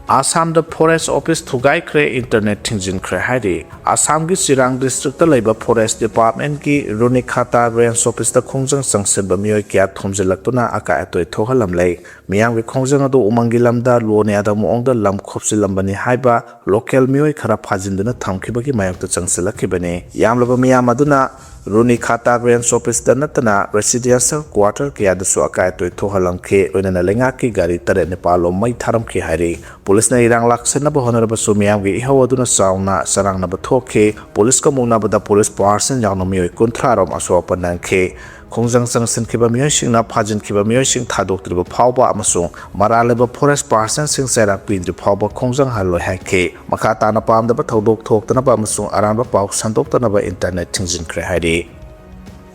ꯑꯁꯥꯝꯗ ꯐꯣꯔꯦꯁ ꯑꯣꯐꯤꯁ ꯊꯨꯒꯥꯏꯈ꯭ꯔꯦ, ꯏꯟꯇꯔꯅꯦꯠ ꯊꯤꯡꯖꯤꯟꯈ꯭ꯔꯦ ꯍꯥꯏꯔꯤ꯫ ꯑꯁꯥꯝꯒꯤ ꯆꯤꯔꯥꯡ ꯗꯤꯁꯇ꯭ꯔꯤꯛꯇ ꯂꯩꯕ ꯐꯣꯔꯦꯁ ꯗꯤꯄꯥꯔꯠꯃꯦꯟꯠꯀꯤ ꯔꯨꯅꯤꯈꯥꯇꯥ ꯔꯦꯟꯖ ꯑꯣꯐꯤꯁꯇ ꯈꯣꯡꯖꯪ ꯆꯪꯁꯤꯟꯕ ꯃꯤꯑꯣꯏ ꯀꯌꯥ ꯊꯣꯝꯖꯤꯜꯂꯛꯇꯨꯅ ꯑꯀꯥꯏ ꯑꯇꯣꯏ ꯊꯣꯛꯍꯜꯂꯝꯂꯦ꯫ ꯃꯤꯌꯥꯝꯒꯤ ꯈꯣꯡꯖꯪ ꯑꯗꯨ ꯎꯃꯪꯒꯤ ꯂꯝꯗ ꯂꯣꯅ ꯌꯥꯗꯕ ꯃꯑꯣꯡꯗ ꯂꯝ ꯈꯣꯞꯆꯤꯜꯂꯝꯕꯅꯤ ꯍꯥꯏꯕ ꯂꯣꯀꯦꯜ ꯃꯤꯑꯣꯏ ꯈꯔ ꯐꯥꯖꯤꯟꯗꯨꯅ ꯊꯝꯈꯤꯕꯒꯤ ꯃꯥꯌꯣꯛꯇ ꯆꯪꯁꯤꯜꯂꯛꯈꯤꯕꯅꯤ꯫ ꯌꯥꯝꯂꯕ ꯃꯤꯌꯥꯝ ꯑꯗꯨꯅ ꯔꯨꯅꯤꯈꯥꯇꯥ ꯔꯦꯟꯖ ꯑꯣꯐꯤꯁꯇ ꯅꯠꯇꯅ ꯔꯦꯁꯤꯗꯦꯟꯁꯤꯌꯦꯜ ꯀ꯭ꯋꯥꯇꯔ ꯀꯌꯥꯗꯁꯨ ꯑꯀꯥꯏ ꯑꯇꯣꯏ ꯊꯣꯛꯍꯜꯂꯝꯈꯤ꯫ ꯂꯣꯏꯅꯅ ꯂꯩꯉꯥꯛꯀꯤ ꯒꯥꯔꯤ ꯇꯔꯦꯠ ꯅꯤꯄꯥꯜ ꯂꯣꯝ ꯃꯩ ꯊꯥꯔꯝꯈꯤ ꯍꯥꯏꯔꯤ꯫ ꯄꯨꯂꯤꯁꯅ ꯏꯔꯥꯡ ꯂꯥꯛꯁꯤꯟꯅꯕ ꯍꯣꯠꯅꯔꯕꯁꯨ ꯃꯤꯌꯥꯝꯒꯤ ꯏꯍꯧ ꯑꯗꯨꯅ ꯆꯥꯎꯅ ꯆꯔꯥꯡꯅꯕ ꯊꯣꯛꯈꯤ꯫ ꯄꯨꯂꯤꯁꯀ ꯃꯨꯛꯅꯕꯗ ꯄꯨꯂꯤꯁ ꯄꯥꯔꯁꯟ ꯌꯥꯎꯅ ꯃꯤꯑꯣꯏ ꯀꯨꯟꯊ꯭ꯔꯥ ꯔꯣꯝ ꯑꯁꯣꯛ ꯑꯄꯟ ꯅꯪꯈꯤ꯫ ꯈꯣꯡꯖꯪ ꯆꯪꯁꯤꯟꯈꯤꯕ ꯃꯤꯑꯣꯏꯁꯤꯡꯅ ꯐꯥꯖꯤꯟꯈꯤꯕ ꯃꯤꯑꯣꯏꯁꯤꯡ ꯊꯥꯗꯣꯛꯇ꯭ꯔꯤꯕ ꯐꯥꯎꯕ ꯑꯃꯁꯨꯡ ꯃꯔꯥꯜ ꯂꯩꯕ ꯐꯣꯔꯦꯁ ꯄꯥꯔꯁꯟꯁꯤꯡ ꯆꯩꯔꯥꯛ ꯄꯤꯗ꯭ꯔꯤ ꯐꯥꯎꯕ ꯈꯣꯡꯖꯪ ꯍꯜꯂꯣꯏ ꯍꯥꯏꯈꯤ꯫ ꯃꯈꯥ ꯇꯥꯅ ꯄꯥꯝꯗꯕ ꯊꯧꯗꯣꯛ ꯊꯣꯛꯇꯅꯕ ꯑꯃꯁꯨꯡ ꯑꯔꯥꯟꯕ ꯄꯥꯎ ꯁꯟꯗꯣꯛꯇꯅꯕ ꯏꯟꯇꯔꯅꯦꯠ ꯊꯤꯡꯖꯤꯟꯈ꯭ꯔꯦ ꯍꯥꯏꯔꯤ꯫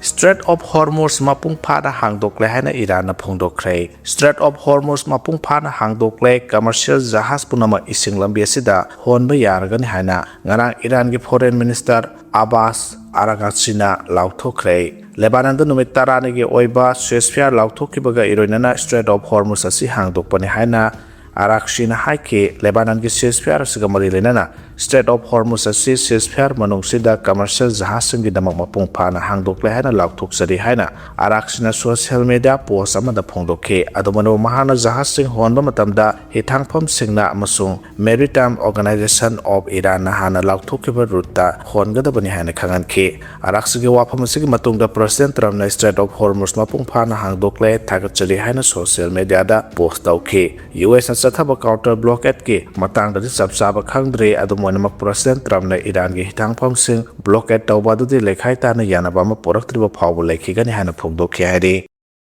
ꯁ꯭ꯇ꯭ꯔꯦꯠ ꯑꯣꯐ ꯍꯣꯔꯃꯨꯖ ꯃꯄꯨꯡ ꯐꯥꯅ ꯍꯥꯡꯗꯣꯛꯂꯦ ꯍꯥꯏꯅ ꯏꯔꯥꯟꯅ ꯐꯣꯡꯗꯣꯛꯈ꯭ꯔꯦ꯫ ꯁ꯭ꯇ꯭ꯔꯦꯠ ꯑꯣꯐ ꯍꯣꯔꯃꯨꯖ ꯃꯄꯨꯡ ꯐꯥꯅ ꯍꯥꯡꯗꯣꯛꯂꯦ, ꯀꯃꯔꯁꯤꯌꯦꯜ ꯖꯍꯥꯖ ꯄꯨꯝꯅꯃꯛ ꯏꯁꯤꯡ ꯂꯝꯕꯤ ꯑꯁꯤꯗ ꯍꯣꯟꯕ ꯌꯥꯔꯒꯅꯤ ꯍꯥꯏꯅ ꯉꯔꯥꯡ ꯏꯔꯥꯟꯒꯤ ꯐꯣꯔꯦꯟ ꯃꯤꯅꯤꯁꯇꯔ ꯑꯕꯥꯁ ꯑꯔꯥꯒꯥꯆꯤꯅ ꯂꯥꯎꯊꯣꯛꯈ꯭ꯔꯦ꯫ ꯂꯦꯕꯥꯅꯟꯗ ꯅꯨꯃꯤꯠ ꯇꯔꯥꯅꯤꯒꯤ ꯑꯣꯏꯕ ꯁꯦꯁꯐꯤꯌꯥꯔ ꯂꯥꯎꯊꯣꯛꯈꯤꯕꯒ ꯏꯔꯣꯏꯅꯅ ꯁ꯭ꯇ꯭ꯔꯦꯠ ꯑꯣꯐ ꯍꯣꯔꯃꯨꯖ ꯑꯁꯤ ꯍꯥꯡꯗꯣꯛꯄꯅꯤ ꯍꯥꯏꯅ ꯑꯔꯥꯛꯁꯤꯅ ꯍꯥꯏꯈꯤ, ꯂꯦꯕꯥꯅꯟꯒꯤ ceasefire ꯑꯁꯤꯒ ꯃꯔꯤ ꯂꯩꯅꯅ Strait of Hormuz ꯑꯁꯤ ceasefire ꯃꯅꯨꯡꯁꯤꯗ commercial ꯖꯍꯥꯖꯁꯤꯡꯒꯤꯗꯃꯛ ꯃꯄꯨꯡ ꯐꯥꯅ ꯍꯥꯡꯗꯣꯛꯂꯦ ꯍꯥꯏꯅ ꯂꯥꯎꯊꯣꯛꯆꯔꯤ ꯍꯥꯏꯅ ꯑꯔꯥꯛꯁꯤꯅ social media post ꯑꯃꯗ ꯐꯣꯡꯗꯣꯛꯈꯤ꯫ ꯑꯗꯨꯝ ꯑꯣꯏꯅꯃꯛ, ꯃꯍꯥꯛꯅ ꯖꯍꯥꯖꯁꯤꯡ ꯍꯣꯟꯕ ꯃꯇꯝꯗ ꯍꯤꯊꯥꯡꯐꯝꯁꯤꯡꯅ ꯑꯃꯁꯨꯡ Maritime Organization of Iranꯅ ꯍꯥꯟꯅ ꯂꯥꯎꯊꯣꯛꯈꯤꯕ routeꯇ ꯍꯣꯟꯒꯗꯕꯅꯤ ꯍꯥꯏꯅ ꯈꯪꯍꯟꯈꯤ꯫ ꯑꯔꯥꯛꯁꯤꯒꯤ ꯋꯥꯐꯝ ꯑꯁꯤꯒꯤ ꯃꯇꯨꯡꯗ President Trumpꯅ Strait of Hormuz ꯃꯄꯨꯡ ꯐꯥꯅ ꯍꯥꯡꯗꯣꯛꯂꯦ, ꯊꯥꯒꯠꯆꯔꯤ ꯍꯥꯏꯅ social mediaꯗ post ꯇꯧꯈꯤ꯫ USꯅ ꯆꯠꯊꯕ counter blockadeꯀꯤ ꯃꯇꯥꯡꯗꯗꯤ ꯆꯞ ꯆꯥꯕ ꯈꯪꯗ꯭ꯔꯤ꯫ ꯑꯗꯨꯝ ꯑꯣꯏꯅꯃꯛ, President Trumpꯅ ꯏꯔꯥꯟꯒꯤ ꯍꯤꯊꯥꯡꯐꯝꯁꯤꯡ blockade ꯇꯧꯕ ꯑꯗꯨꯗꯤ ꯂꯩꯈꯥꯏ ꯇꯥꯅ ꯌꯥꯅꯕ ꯑꯃ ꯄꯨꯔꯛꯇ꯭ꯔꯤꯕ ꯐꯥꯎꯕ ꯂꯩꯈꯤꯒꯅꯤ ꯍꯥꯏꯅ ꯐꯣꯡꯗꯣꯛꯈꯤ ꯍꯥꯏꯔꯤ꯫